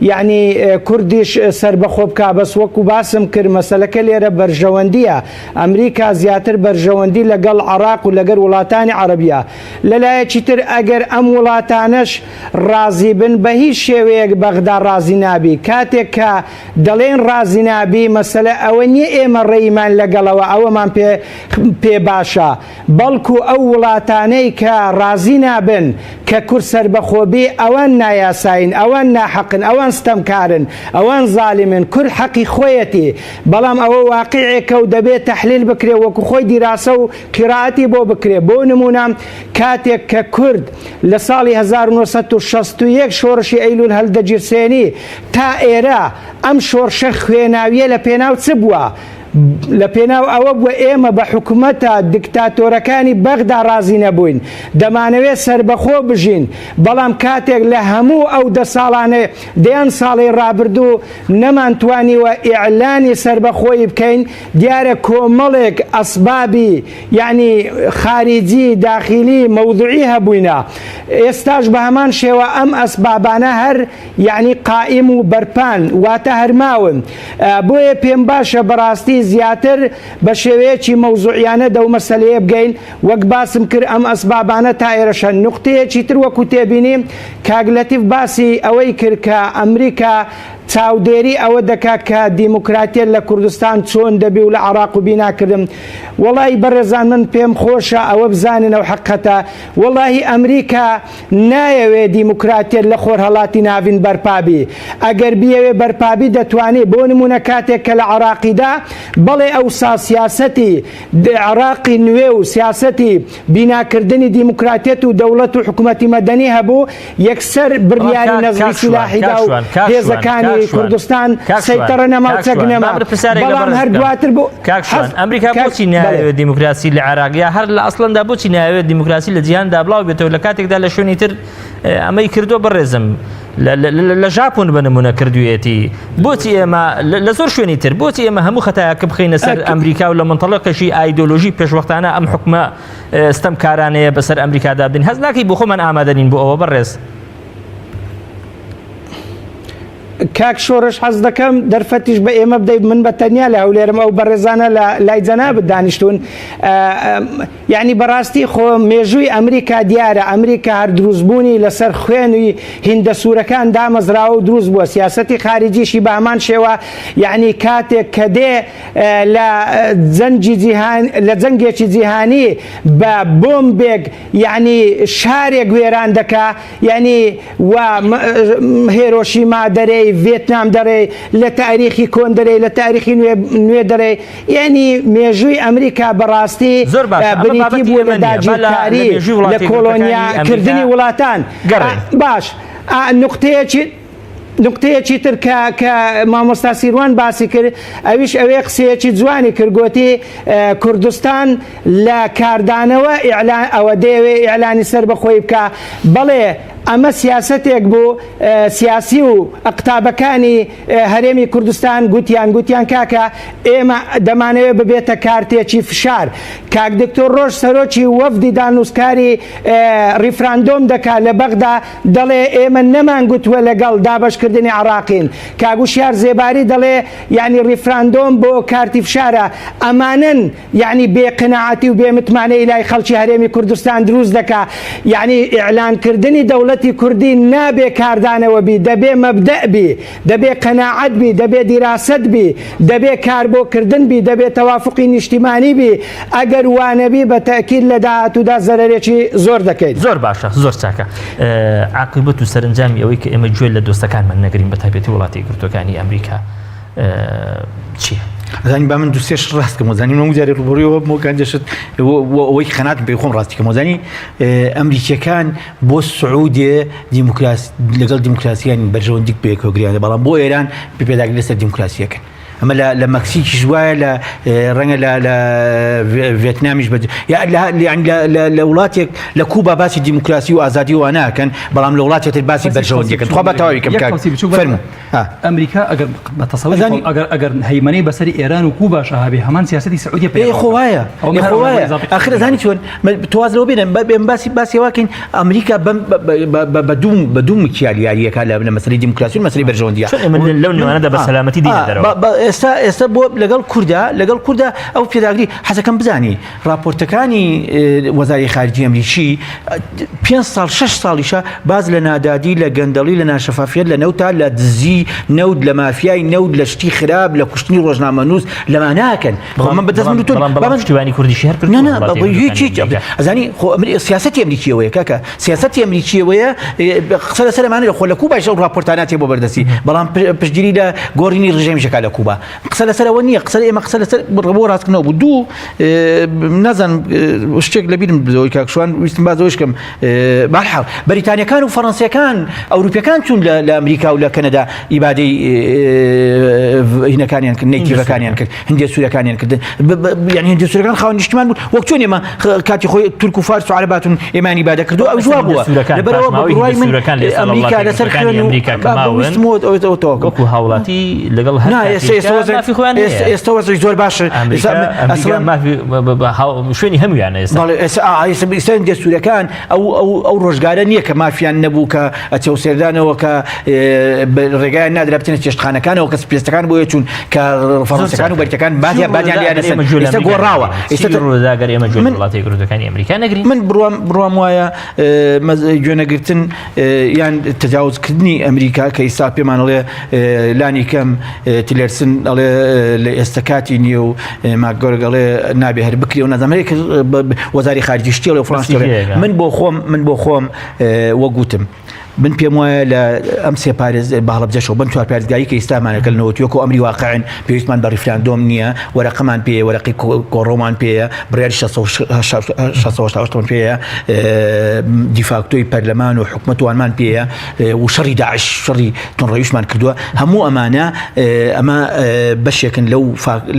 یەعنی کوردیش سەربەخۆ بکا بەس وەکو باسم کرد مەسەلەکە لێرە بەرژەوەندیە ئەمریکا زیاتر بەرژەوەندی لەگەڵ عراق و لەگەر وڵاتانی عەرەبیە لەلایەکی تر ئەگەر ئەم وڵاتانەش ڕازی بن بە هیچ شێوەیەک بەغدا ڕازی نابی کاتێک کە دەڵێن ڕازی نابی مەسەلە ئەوە نیە ئێمە ڕێیمان لەگەڵەوە ئەوەمان پێ پێ باشە بەڵکو ئەو وڵاتانەی کە ڕازی نابن کە کورد سەربەخۆ بی ئەوان نایاسایین ئەوان ناحەقن ئەوان ستەمکارن ئەوان زالیمن کورد حەقی خۆیەتی بەڵام ئەوە واقیعێکە و دەبێ تەحلیل بکرێ وەکو خۆی دیراسە و قیرائەتی بۆ بکرێ بۆ نمونە کاتێک کە کورد لە ساڵی 1961 شۆڕشی ئەیلول هەلدەگیرسێنی تا ئێرە ئەم شۆڕشە خوێناویە لە پێناو چ بووە؟ لە پێناو ئەوە بووە ئێمە بە حکومەتە دکتاتۆرەکانی بەغدا ڕازی نەبووین، دەمانەوێت سەربەخۆ بژین، بەڵام کاتێک لە هەموو ئەو دە ساڵانەی دەیان ساڵەی ڕابردوو نەمانتوانیوە ئیعلانی سەربەخۆیی بکەین، دیارە کۆمەڵێک ئەسبابی یەعنی خاریجی، داخیلی، مەوزوعی هەبووینە، ئێستاش بە هەمان شێوە ئەم ئەسبابانە هەر یەعنی قائیم و بەرپان واتە هەر ماون بۆیە پێم باشە بەڕاستی زیاتر بە شێوەیەکی مەوزوعیانە دەو مەسەلەیە بگەین وەک باسم کرد ئەم ئەسبابانە تا ئێرەش هەن نوقتەیەکی تر وەکو تێبینی کاک لەتیف باسی ئەوەی کرد کە ئەمریکا چاودێری ئەوە دەکا کە دیموکراتیەت لە کوردستان چۆن دەبی و لە عراق و بیناکردن وەڵی بەڕێزان من پێم خۆشە ئەوە بزانن ئەو حەقەتە وەڵی ئەمریکا نایەوێ دیموکراتیەت لە خۆرهەڵاتی ناڤین بەرپا بی، ئەگەر بیەوێ بەرپا بی دەتوانی، بۆ نموونە کاتێک کە لە عراقیدا بەڵێ ئەوسا سیاسەتی عراقی نوێ و سیاسەتی بیناکردنی دیموکراتیەت و دەوڵەت و حکومەتی مەدەنی هەبوو یەکسەر بڕیاری نەزعی سیلاحی دا و هێزەکانی کوردستان سەیتەڕە نەما و چەک نەما، بەڵام هەر دواتر بۆ کاک شوان ئەمریکا بۆچی نایەوێت دیموکراسی لە عێراق یا هەر لە ئەسڵەندا بۆچی نایەوێت دیموکراسی لە جیهاندا بڵاو بێتەوە لە کاتێکدا لە شوێنی تر ئەمەی کردو بەڕێزم لە ژاپۆن بە نمونە کردوێتی بۆچی ئێمە لە زۆر شوێنی تر بۆچی ئێمە هەموو خەتایەکە بخینە سەر ئەمریکا و لە منتەڵەقێکی ئایدۆلۆژی پێشوەختانە ئەم حکومە ستەمکارانەیە بەسەر ئەمریکادا بن هەز ناکەی بۆ خۆمان ئامادەنین بۆ ئەوە بەڕێز. کاک شۆرش حەز دەکەم دەرفەتیش بە ئێمە بدەیت من بە تەنیا لە هەولێرم ئەو بەڕێزانە لە لای جەنابت دانیشتون یعنی بەڕاستی خۆ مێژووی ئەمریکا دیارە ئەمریکا هەر دروستبوونی لەسەر خوێنی هیندە سوورەکان دامەزراوە و دروست بووە سیاسەتی خارجیشی بە هەمان شێوە یعنی کاتێک کە دێ لە جەنگی جیهان لە جەنگێکی جیهانی بە بۆمبێک یعنی شارێک وێران دەکا یعنی و هێرۆشیما دەرێی. دەرێی، ڤێتنام دەرێی، لە تاریخی کۆن دەرێی، لە تاریخی نوێ نوێ دەرێی، یەعنی مێژووی ئەمریکا بەڕاستی زۆر باشە ئەمە بریتی بابەتی بووە لە ئێمە نییە با لە لە داگیرکاری، مێژووی لە وڵاتە یەکگرتووەکانی کۆڵۆنیا ئەمریکا کردنی وڵاتان. گەڕێین. باش نوقتەیەکی نوقتەیەکی تر کە کە مامۆستا سیروان باسی کرد ئەویش ئەوێ قسەیەکی جوانی کرد گۆتی کوردستان لە کاردانەوە ئیعلان ئەوە دەیەوێ ئیعلانی سەربەخۆیی بکا بەڵێ ئەمە سیاسەتێک بوو سیاسی و ئەقتابەکانی هەرێمی کوردستان گوتیان گوتیان کاکە ئێمە دەمانەوێت ببێتە کارتێکی فشار کاک دکتۆر ڕۆژ سەرۆکی وەفدی دانوسکاری ڕیفراندۆم دەکا لە بەغدا دەڵێ ئێمە نەمان گوتووە لەگەڵ دابەشکردنی عراقین کاک وشیار زێباری دەڵێ یعنی ڕیفراندۆم بۆ کارتی فشارە ئەمانەن یەعنی بێ قەناعەتی و بێ متمانەیی لای خەڵکی هەرێمی کوردستان دروست دەکا، یەعنی ئیعلان کردنی دەوڵەتی کوردی نابێ کاردانەوە بی، دەبێ مەبدەء بی، دەبێ قەناعەت بی، دەبێ دیراسەت بی، دەبێ کار بۆ کردن بی، دەبێ تەوافوقی نیشتیمانی بی، ئەگەر وا نەبی بە تەئکید لە داهاتوودا زەرەرێکی زۆر دەکەین. زۆر باشە، زۆر چاکە. عاقیبەت و سەرەنجامی ئەوەی کە ئێمە گوێ لە دۆستەکانمان نەگرین بە تایبەتی وڵاتە یەکگرتووەکانی ئەمریکا، چییە؟ زانی با من دوسێش ڕاست کەم زانی من جارێ ڕوبڕیەوە مۆکان دەشت ئەوەی خەنات پێ خۆم ڕاستی کەم زانی ئەمریکیەکان بۆ سعودێ دیموکراس لەگەڵ دیموکراسیان بەرژەوەندیک پێکەوە گریانە بەڵام بۆ ئێران پێداگری لەسەر دیموکراسیەکەن ئەمە لە مەکسیکیش وایە لە ڕەنگە لە ڤێتنامیش بە لە وڵاتێک لە کوبا باسی دیموکراسی و ئازادی و ناکەن بەڵام لە وڵاتێک تر باسی بەرژەوەندیەکەن خوا بە تەواوی کەم کاک فەرموو ئەمریکا ئەگەر بە تەسەوری خۆم ئەگەر ئەگەر هەیمەنەی بەسەری ئێران و کوباشا هەبێ هەمان سیاسەتی سعودیە پێ ئێ خۆ وایە ئێ خۆ وایە ئاخر ئەزانی چۆن تۆ واز لەوە بێنە بێم باسی باسی واکەین ئەمریکا بەم بە دوو بە دوو مکیال یاریەکە لە لە مەسەلەی دیموکراسی و مەسەلەی بەرژەوەندیە چۆن ئێمە لەو نێوانەدا بە سەلامەتی دێینە دەرەوە ئێستا ئێستا بۆ لەگەڵ کوردا لەگەڵ کوردا ئەو پێداگری حەزەکەم بزانی ڕاپۆرتەکانی وەزاری خارجی ئەمریکی پێنج ساڵ شەش ساڵیشە باس لە نادادی لە گەندەڵی لە ناشەفافیەت لە نەوتا لە دزی نەوت لە مافیای نەوت لە شتی خراپ لە کوشتنی ڕۆژنامەنووس لەما ناکەن خۆ من بەدەست من و تۆ بەڵام بەڵام پشتیوانی کوردیشی هەر کردووە نا نا وڵاتی بە هیچ هیچ ئەمریکا. ئەزانی خۆ ئەمری سیاسەتی ئەمریکیەوەیە کاکە سیاسەتی ئەمریکیەوەیە قسە لەسەر ئەمانە خۆ لە کوبایش ئەو ڕاپۆرتانە تێ بۆ بەردەستی بەڵام پشتگیری لە گۆڕینی ڕژێمیشەکە لە کوبا قسە لەسەر ئەوە نییە قسە ئێمە قسە لەسەر بۆ ڕاستکردنەوە بوو دوو نازانم شتێک لەبیرم بزەوەی کاکشوان ویستم باز ئەوەش کەم بەرحاڵ بەریتانیەکان و فەڕەنسیەکان ئەوروپیەکان چوون لە ئەمریکا و لە کەنەدا ئیبادەی هینەکانیان کرد native ەکانیان کرد هندێ سوورەکانیان کردن یعنی هندێ سوورەکان خاوەن نیشتمان بوون وەک چۆن ئێمە کاتی خۆی تورک و فارس و عەرەباتون ئێمانی ئیبادە کردو ئەو وا بووە لەبەرەوە بە بڕوای من ئەمریکا لەسەر خوێن و ئەمریکا کە ماون وەکو هاوڵاتی لەگەڵ هەر مافی خۆیان هەیە ئێستا وەزعی زۆر باشە ئەمریکا مافی شوێنی هەموویانە ئێستا ئێستا هندێ سوورەکان ئەو ئەو ئەو ڕۆژگارە نییە کە مافیان نەبوو کە ئەچەوسێردانەوە کە ڕێگایان نادرا بچنە چێشتخانەکانەوە کە سپێستەکان بۆیە چوون کە فەڕەنسیەکان و بەریتەکان بادیان بادیان لێیان نەسەن ئێستا گۆڕاوە ئێستا ڕوودا گەر ئێمە گوێ لە وڵاتە یەکگرتووەکانی ئەمریکا نەگرین من بڕوام بڕوام وایە گوێنەگرتن یان تەجاوزکردنی ئەمریکا کە ئیستا پێمان ئەڵێ لانی کەم تیلەرسن ئەڵێ لە ئێستا کاتی نییە و ماکگۆرگ ئەڵێ نابێ هەر بکرێ و نازانم هەرێک وەزاری خارجی شتی ئەڵێ و فڵان شتی ئەڵێ. من بۆ خۆم من بۆ خۆم وەک وتم من پێم وایە لە ئەم سێ پارێز بە هەڵەبجەشەوە بەم چوار پارێزگایی کە ئیستامانە کە لە 91 و ئەمری واقعن پێویستمان بە ڕیفراندۆم نییە وەرەقەمان پێیە وەرەقەی کۆڕەومان پێیە بڕیاری 688 پێیە دیفاکتۆی پەرلەمان و حکومەت وانمان پێیە و شەڕی داعش شەڕی تونڕەویشمان کردووە هەموو ئەمانە ئەمە بەشێکن لەو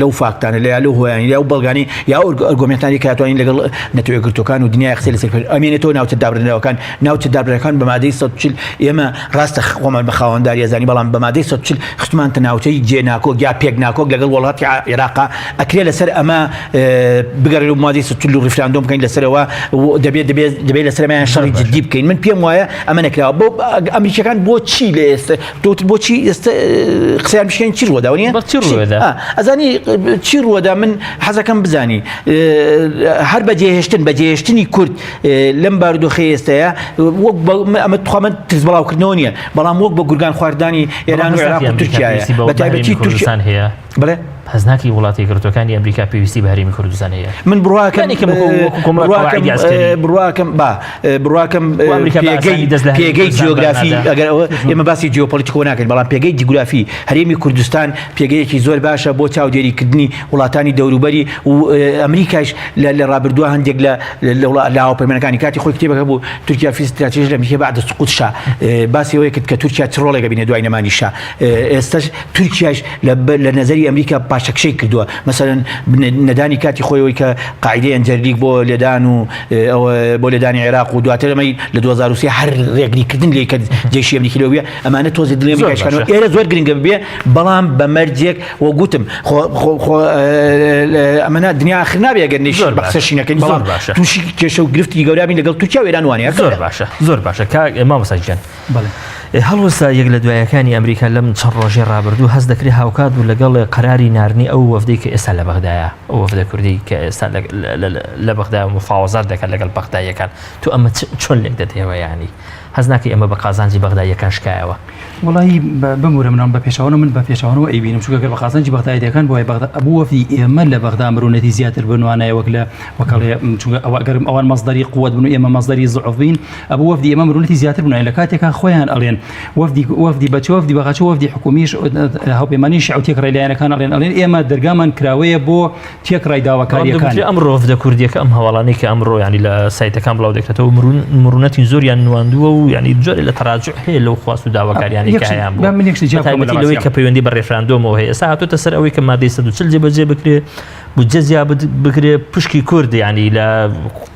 لەو فاکتانە لە یا لەو هۆیانی یا و بەڵگانی یا ئەرگۆمێنتانی کە توانین لەگەڵ نەتەوە یەکگرتووەکان و دنیای قسەی لەسەر بکەین ئەمێنێتەوە ناوچە دابڕێنراوەکان ناوچە دابڕێنراوەکان بە مادەی 140 ئێمە ڕاستە خۆمان بە خاوەنداری ئەزانی بەڵام بە مادەی 140 خستمانتە ناوچەی جێ ناکۆک یا پێک ناکۆک لەگەڵ وڵاتی عێراقا ئەکرێ لەسەر ئەمە بگەڕێن و مادەی 140 و ڕیفراندۆم بکەین لەسەرەوە دەبێت دەبێت دەبێت لەسەر ئەمەیان شەڕی جدی بکەین من پێم وایە ئەمە نەکراوە بۆ ئەمریکیەکان بۆ چی لە ئێستا تۆ بۆچی ئێستا قسەیان بشکێن چی ڕووەدا نیە بەس چی ڕووەدا ئەزانی چی ڕووەدا من حەزەکەم بزانی هەر بەجێهێشتن بەجێهێشتنی کورد لەم بارودۆخی ئێستەیە وەک ئەمە تخوا من ترس بڵاوکردنەوە نییە بەڵام وەک بە گورگان خواردانی ئێران و عێراق و تورکیایە بە تایبەتی کوردستان هەیە بڵێ. هەست ناکەی وڵاتە یەکگرتووەکانی ئەمریکا پێویستی بە هەرێمی کوردستان هەیە؟ من بڕواکەم یانی کە وەکو وەکو کۆمەڵە بڕواکەم قەواعیدی عەسکەری. بڕواکەم با بڕواکەم و ئەمریکا بە پێگەی ئاسانی دەست لە هەرێمی پێگەی کوردستان جیۆگرافی بەرنادا. ئەگەر ئەوە ئێمە باسی جیۆپۆلیتیکۆ ناکەین بەڵام پێگەی جیگرافی هەرێمی کوردستان پێگەیەکی زۆر باشە بۆ چاودێریکردنی وڵاتانی دەوروبەری و ئەمریکایش لە لە ڕابردووە هەندێک لە لە وڵا لە هاوپەیمانەکانی کاتی خۆی کتێبەکە بوو تورکیا فی ستراتیژ لە ئەمریکا بعد سقوط شا باسی ئەوەی کرد کە تورکیا چ ڕۆڵێک ئەبینێ دوای نەمانی شا ئێستاش تورکیاش لە نەزەری ئەمریکا پاشەکشەی کردووە مەسەلەن نەدانی کاتی خۆیەوەی کە قاعدەی ئەنجەرلیک بۆ لێدان و بۆ لێدانی عێراق و دواتر ئەمەی لە 2023 هەر ڕێگریکردن لێی کە جەیشی ئەمریکی لەوە بووە ئەمانە تۆزێ دڵی ئەمریکا شکانەوە ئێرە زۆر گرنگە ببێ بەڵام بە مەرجێک و گوتم خۆ خۆ خۆ ئەمەنا دنیا آخر نابێ ئەگەر نەیش زۆر بە قسەشی نەکەین بەڵام زۆر باشە. تووشی کێشە و گرفتی گەورە بین لەگەڵ تورکیا و ئێران وانە زۆر باشە زۆر باشە کاک مامۆستا گیان بەڵێ. هەڵوێستە یەک لە دوایەکانی ئەمریکا لەم چەند ڕۆژەی ڕابردوو هەست دەکرێت هاوکات بوو لەگەڵ قەراری ناردنی ئەو وەفدەی کە ئێستا لە بەغدایە، ئەو وەفدە کوردەی کە ئێستا لە بەغدایە و مفاوەزات دەکات لەگەڵ بەغداییەکان، تۆ ئەمە چۆن لێک دەدەیەوە یانی هەست ناکەی ئەمە بە قازانجی بەغداییەکان شکایەوە؟ وەڵایی بمورە منان بە پێچەوانە من بە پێچەوانەوە ئەیبینم چونکە گەر بە قازانجی بەغداییەکان بوایە بەغدا ئەبوو وەفدی ئێمە لە بەغدا مرونەتی زیاتر بنوانایە وەک لە وەکەڵێ چونکە ئەوە گەر ئەوان مەسدەری قوت بن و ئێمە مەسدەری زعف بین ئەبوو وەفدی ئێمە مرونەتی زیاتر بنوایە لە کاتێکا خۆیان ئەڵێن وەفدی وەفدی بە چ وەفدی بەغا چ وەفدی حکومیش هاوپەیمانی شیعە و تێکڕای لایەنەکان ئەڵێن ئەڵێن ئێمە دەرگامان کراوەیە بۆ تێکڕای بەڵام داواکارییەکان. دەگوترێ ئەمڕۆ وەفدە کوردییەکە ئەم هەواڵانەی کە ئەمڕۆ یانی لە سایتەکان بڵاو دەکرێتەوە مرون مرونەتی زۆریان نواندووە و یانی جۆرێ لە تەراجوع هەیە لەو خواست و داواکاریانەی یەک کە شت هەیان با بووە من یەک شت جیا بە بکەمەوە لە تایبەتی لەوەی ڕاستیا. کە پەیوەندی بە ڕێفراندۆمەوە هەیە ئێستا هاتۆتە سەر ئەوەی کە مادەی 140 جێبەجێ بکرێ بودجە زیاد بکرێ پشکی کورد یانی لە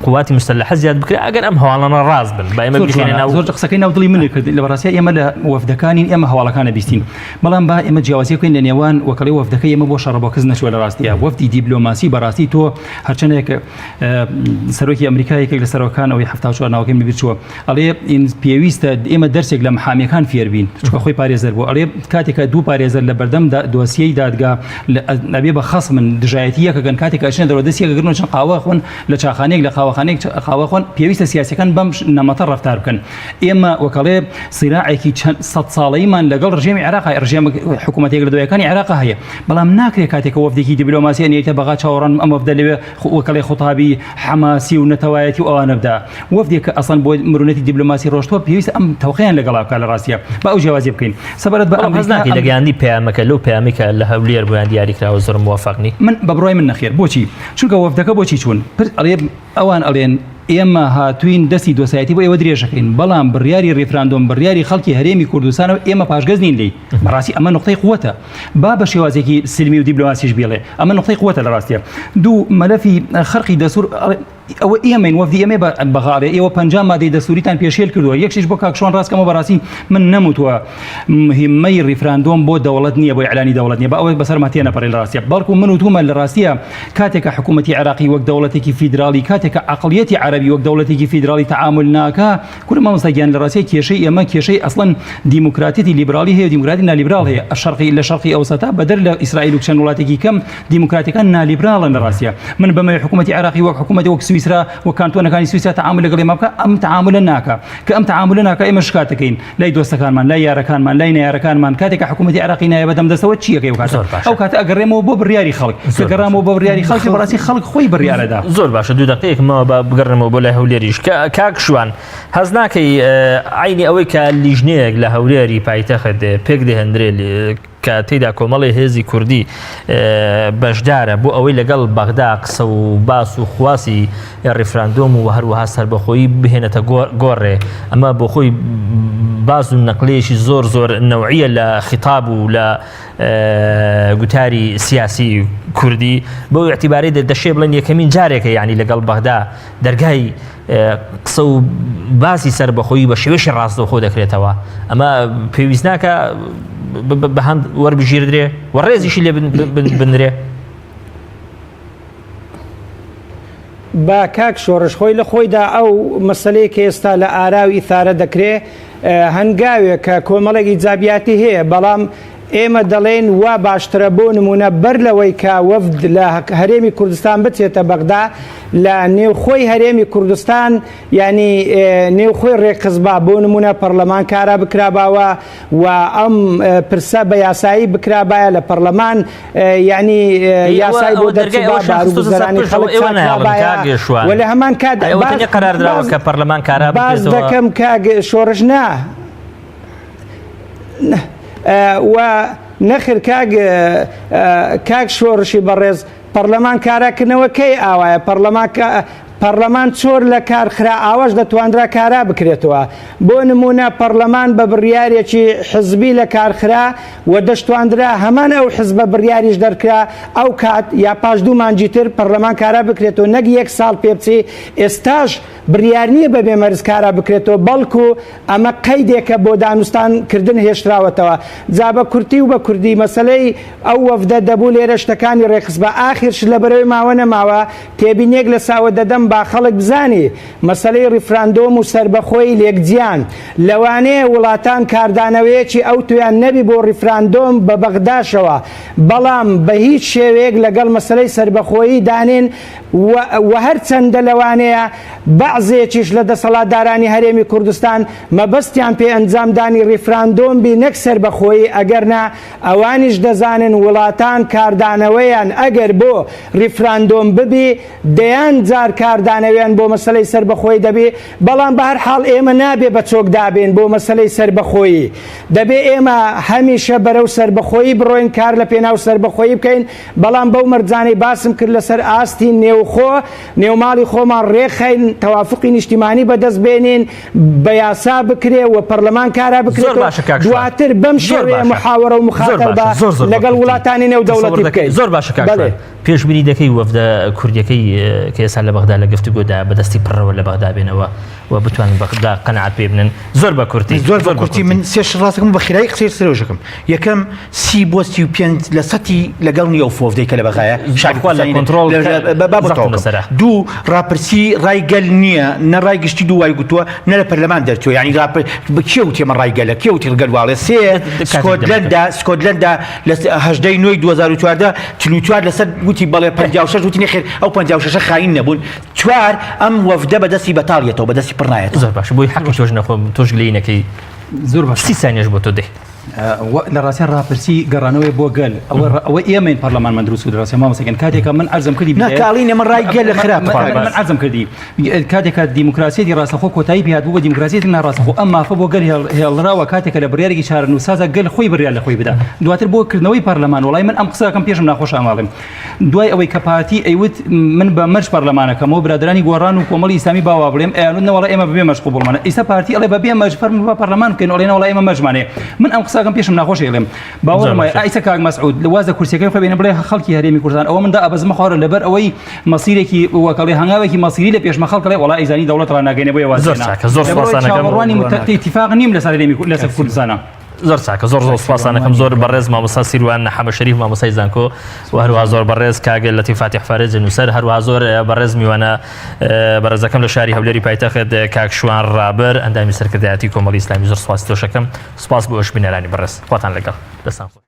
قواتی موسەلەحە زیاد بکرێ ئەگەر ئەم هەواڵانە ڕاست بن با ئێمە زۆر بیخەینە جوانە ناو زۆر قسەکەی ناو دڵی منی کرد لە بەڕاستیا ئێمە لە وەفدەکانین ئێمە هەواڵەکانە بیستین بەڵام با ئێمە جیاوازی بکەین لە نێوان وەکەڵی وەفدەکەی ئێمە بۆ شەڕە بۆ کەس نەچووە لە ڕاستیا وەفدی دیبلۆماسی بەڕاستی تۆ هەرچەندێک سەرۆکی ئەمریکا یەکێک لە سەرۆکان ئەوەی 74 ناوەکەی من بیرچووە ئەڵێ پێویستە ئێمە دەرسێک لە محامیەکان فێربین چونکە خۆی پارێزەر بوو ئەڵێ کاتێکە دوو پارێزەر لە بەردەم دۆسیەی دادگا ئەبێ بە خەسمن دژایەتی یەکەکەن کاتێک ئەچنە دەرەوە دەست یەکەگرن و چەند قاوە خۆن لە چاخانەیەک لە قاوەخانەیەک قاوە خۆن پێویستە سیاسەکان بەم نەمەتە ڕەفتار بکەن ئێمە وەکەڵێ سیراعێکی چەند سەد ساڵەیمان لەگەڵ ڕژێمی عێراق ڕژێم حکوومەتێک لە دوایەکانی عێراق هەیە بەڵام ناکرێت کاتێکە وەفدێکی دیبلۆماسی ئەنێریتە بەغا چاوەڕان ئەم وەفدە لەوێ وەکەڵێ خوتابی حەماسی و نەتەوایەتی و ئەوانە بدا وەفدێک کە ئەسڵەن بۆ مرونەتی دیبلۆماسی ڕۆشتووە پێویستە ئەم تەوقەیان لەگەڵا بکات لە ڕاستیە با ئەو جیاوازیە بکەین سەبارەت بە بەڵام هەست ئەمریکا ناکەی لە ئەم گەیاندنی پەیامەکە لەو پەیامەی کە لە هەولێر بۆیان دیاری کراوە زۆر موەفەق نی؟ من بە بڕوای من نەخێر بۆچی چونکە وەفدەکە بۆچی چوون پر ئەڵێ ئەوان ئەڵێن ئێمە هاتووین دەستی دۆسایەتی بۆ ئێوە درێژەکەین بەڵام بڕیاری ڕیفراندۆم بڕیاری خەڵکی هەرێمی کوردستانە و ئێمە پاشگەز نین لێی بەڕاستی ئەمە نقطەی قوتە با بە شێوازێکی سلمی و دیبلۆماسیش بیڵێ ئەمە نقطەی قوتە لە ڕاستیە دوو مەلەفی خەرقی دەسور ئەوە ئێمەین وەفدی ئێمەی بە بەغاڵێ ئێوە 50 مادەی دەستوریتان پێشێل کردووە یەکشیش بۆ کاک شوان ڕاستکەمەوە بەڕاستی من نەموتووە مهمەی ڕیفراندۆم بۆ دەوڵەت نییە بۆ ئیعلانی دەوڵەت نییە بە ئەوەی بەسەرما تێنەپەڕێ لە ڕاستیە بەڵکو من وتومە لە ڕاستیە کاتێکە حکوومەتی عێراقی وەک دەوڵەتێکی فیدراڵی کاتێکە عەقڵیەتی عەرەبی وەک دەوڵەتێکی فیدراڵی تەعامول ناکا کورە مامۆستا گیان لە ڕاستیە کێشەی ئێمە کێشەی ئەسڵەن دیموکراتیەتی لیبراڵی هەیە و دیموکراتی نالیبراڵ هەیە شەرقی لە شەرقی ئەوسەتا بەدەر لە ئیسرائیل و چەند وڵاتێکی کەم دیموکراتەکان نالیبراڵن لە ڕاستیە من بەمەوێ حکوومەتی عێراقی وەک حکوومەتی وەک سویسرا وەک کانتۆنەکانی سویسرا تەعامول لەگەڵ ئێمە بکە ئەم تەعامولە ناکا کە ئەم تەعامولە ناکا ئێمە شکات دەکەین لای دۆستەکانمان لای یارەکانمان لای نەیارەکانمان کاتێک کە حکوومەتی عێراقی نایە بەدەم دەستەوە چی ئەکەی ئەو کاتە زۆر باشە. ئەو کاتە ئەگەڕێمەوە بۆ بڕیاری خەڵک کە زۆر باشە. گەڕامەوە بۆ بڕیاری خەڵک بەڕاستی خەڵک خۆی بڕیارەدا زۆر باشە دوو دەقەیەک ماوە با بگەڕێمەوە بۆ لای هەولێریش کە کاک شوان هەست ناکەی عەینی ئەوەی کە لیژنەیەک لە هەولێری پایتەخت پێک دەهێندرێ کە تێیدا کۆمەڵی هێزی کوردی بەشدارە بۆ ئەوەی لەگەڵ بەغدا قسە و باس و خواسی ڕیفراندۆم و هەروەها سەربەخۆیی بهێنێتە گۆڕێ ئەمە بۆ خۆی باس و نەقلەیەکی زۆر زۆر نەوعیە لە خیتاب و لە گوتاری سیاسی کوردی بەو ئیعتیبارەی دەشێ بڵێن یەکەمین جارێکە یعنی لەگەڵ بەغدا دەرگای قسە و باسی سەربەخۆیی بە شێوەیەکی ڕاستەوخۆ دەکرێتەوە ئەمە پێویست ناکە بە هەند وەربژیردرێ و ڕێزیشی لێ بنرێ. با کاک شۆڕش خۆی لە خۆیدا ئەو مەسەلەی کە ئێستا لە ئارا و ئیثارە دەکرێ هەنگاوێکە کۆمەڵێک ئیجابیاتی هەیە بەڵام. ئێمە دەڵێین وا باشترە بۆ نموونە بەر لەوەی کە وەفد لە هەرێمی کوردستان بچێتە بەغدا لە نێوخۆی هەرێمی کوردستان یانی نێوخۆی ڕێکخستبا بۆ نموونە پەڕلەمان کارا بکراباوە و ئەم پرسە بە یاسایی بکرابایە لە پەڕلەمان یانی یاسای بۆ دەرچووبا باروگوزەرانی خەڵک چاکرابایە و لە هەمان کات قەراردراوە کە پەرلەمان کارا باس دەکەم کاک شۆڕش نا و نەخر کاک کاک شۆڕشی بەڕێز پەڕلەمان کاراکردنەوە کەی ئاوایە پەڕلەمان پەڕلەمان چۆر لە کار خرا ئاواش دەتواندرا کارا بکرێتەوە بۆ نمونە پەڕلەمان بە بڕیارێکی حزبی لە کار خرا و دەشتواندرا هەمان ئەو حزبە بڕیاریش دەرکرا ئەو کات یا پاش دوو مانگی تر پەڕلەمان کارا بکرێتەوە نەک یەک ساڵ پێ بچی ئێستاش بڕیار نییە بەبێ مەرج کارا بکرێتەوە بەڵکو ئەمە قەیدێکە بۆ دانوستان کردن هێشتراوەتەوە. جا بە کورتی و بە کوردی مەسەلەی ئەو وەفدە دەبوو لێرە شتەکانی ڕێکخستبا. ئاخیر شت لەبەرئەوەی ماوە نەماوە تێبینیەک لە ساوە دەدەم با خەڵک بزانی مەسەلەی ڕیفراندۆم و سەربەخۆیی لێکجیان. لەوانەیە وڵاتان کاردانەوەیەکی ئەوتۆیان نەبی بۆ ڕیفراندۆم بە بەغداشەوە بەڵام بە هیچ شێوەیەک لەگەڵ مەسەلەی سەربەخۆیی دانین و وە هەرچەندە لەوانەیە بەعزێکیش لە دەسەڵاتدارانی هەرێمی کوردستان مەبەستیان پێ ئەنجام دانی ڕیفراندۆم بی نەک سەربەخۆیی ئەگەرنا ئەوانیش دەزانن وڵاتان کاردانەوەیان ئەگەر بۆ ڕیفراندۆم ببی دەیان جار کاردانەوەیان بۆ مەسەلەی سەربەخۆیی دەبی بەڵام بەهەر حاڵ ئێمە نابێ بە چۆک دابێین بۆ مەسەلەی سەربەخۆیی دەبێ ئێمە هەمیشە بەرەو سەربەخۆیی بڕۆین کار لە پێناو سەربەخۆیی بکەین بەڵام بەو مەرجانەی باسم کرد لەسەر ئاستی نێوخۆ، نێوماڵی خۆمان ڕێکخەین، تەوافوقی نیشتیمانی بەدەست بێنین، بە یاسا بکرێ و پەرلەمان کارا زۆر بکرێت و باشە کاک شوان دواتر بەم زۆر شێوەیە باشە محاوەرە و زۆر مخاتەبە باشە زۆر زۆر بە لەگەڵ کورتی وڵاتانی تەسەور نێودەوڵەتی دەکەی بکەین. زۆر باشە کاک بەڵێ. شوان پێشبینی دەکەی وەفدە کوردیەکەی کە ئێستا لە بەغدا لە گفتوگۆدا بە دەستی پڕەوە لە بەغدا بێنەوە و بتوانن بەغدا قەناعەت پێ بنن زۆر بە کورتی زۆر بە کورتی من سێ شت ڕاستەکەم بە خێرایی قسەی سەرۆژەکەم یەکەم 30 بۆ 35 لە سەتی لەگەڵ نییە و فۆفدەی کە لە بەغایە شاری خوا لە کوردستانی کۆنترۆڵ لە- بە- با بۆ زەختم تەواو کەم. لەسەرە. دوو ڕاپرسی ڕای گەل نییە نە ڕای گشتی دوو وای گوتووە نە لە پەرلەمان دەرچووە یعنی ڕاپ کێ وتی ئەمە ڕای گەلە کێ وتی گەل واڵێ سێ سکۆتلەندا سکۆتلەندا لە هەژدەی نۆی 2014 44 لەسەر وتی بەڵێ 56 وتی نەخێر ئەو 56 خاین نەبوون چوار، ئەم وەفدە بە دەستی بەتاڵ یەتەوە، بە دەستی پڕ نایەتەوە. زۆر باشە بۆی حەقی تۆش نەخۆم تۆش گلەیی نەکەی. زۆر باشە. 30 سانیەش بۆ تۆ دێ. لە ڕاستیا ڕاپرسی گەڕانەوەی بۆ گەل ئەوە ئەوە ئێمەین پەرلەمانمان دروست کرد ڕاستیا مامۆستا گیان کاتێکە من عەرزم کردی نا کاڵین ئێمە ڕای گەل خراپ من عەرزم کردی کاتێکە دیموکراسیەتی ڕاستەخۆ کۆتایی پێ هات بوو بە دیموکراسیەتی ناڕاستەخۆ ئەم مافە بۆ گەل هێڵراوە کاتێکە لە بڕیارێکی چارەنووسسازە گەل خۆی بڕیار لە خۆی بدا دواتر بۆ کردنەوەی پەرلەمان وڵای من ئەم قسەکەم پێشم ناخۆشە ئەماڵێم دوای ئەوەی کە پارتی ئەیوت من بە مەرج پەرلەمانەکەمەوە برادرانی گۆڕان و کۆمەڵی ئیسلامی باوا بڵێم ئەیانوت نەوەڵا ئێمە بەبێ مەرج قبوڵمانە ئیستا پارتی ئەڵێ بەبێ مەرج فەرموو با پەرلەمان بکەین ئەڵێ نەوەڵا ئێمە مەرجمان هەیە من ئەم قسەکەم پێشم ناخۆشە ئەڵێم باوەڕم وایە ئایسا کاک مەسعود واز لە کورسیەکەی خۆی بێنە بڵێ خەڵکی هەرێمی کوردستان ئەوە من دا ئەبەزمە خوارە لەبەر ئەوەی مەسیرێکی وەکەڵێ هەنگاوێکی مەسیری لە پێشمە خەڵک ئەڵێ وەڵا ئەیزانی دەوڵەت ڕاناگەینێ بۆیە واز زۆر هێنا چاکە زۆر لەبەر ئەوەی سوپاستان ئەکەم چاوەڕوانی ئیتیفاق نیم لەسەر هەرێمی لەسەر کوردستانە. زۆر چاکە زۆر زۆر سوپاستان ئەکەم زۆر بەڕێز مامۆستا سیروان حەمە شەریف مامۆستای زانکۆ و هەروەها زۆر بەڕێز کاک لەتیف فاتیح فارج نووسەر هەروەها زۆر بەڕێز میوانە بەڕێزەکەم لە شاری هەولێری پایتەخت کاک شوان ڕابەر ئەندامی سەرکردایەتی کۆمەڵی ئیسلامی زۆر سوپاسی تۆشەکەم سوپاس بۆ ئەوش بینەرانی بەڕێز خواتان لەگەڵ دەستان خۆش.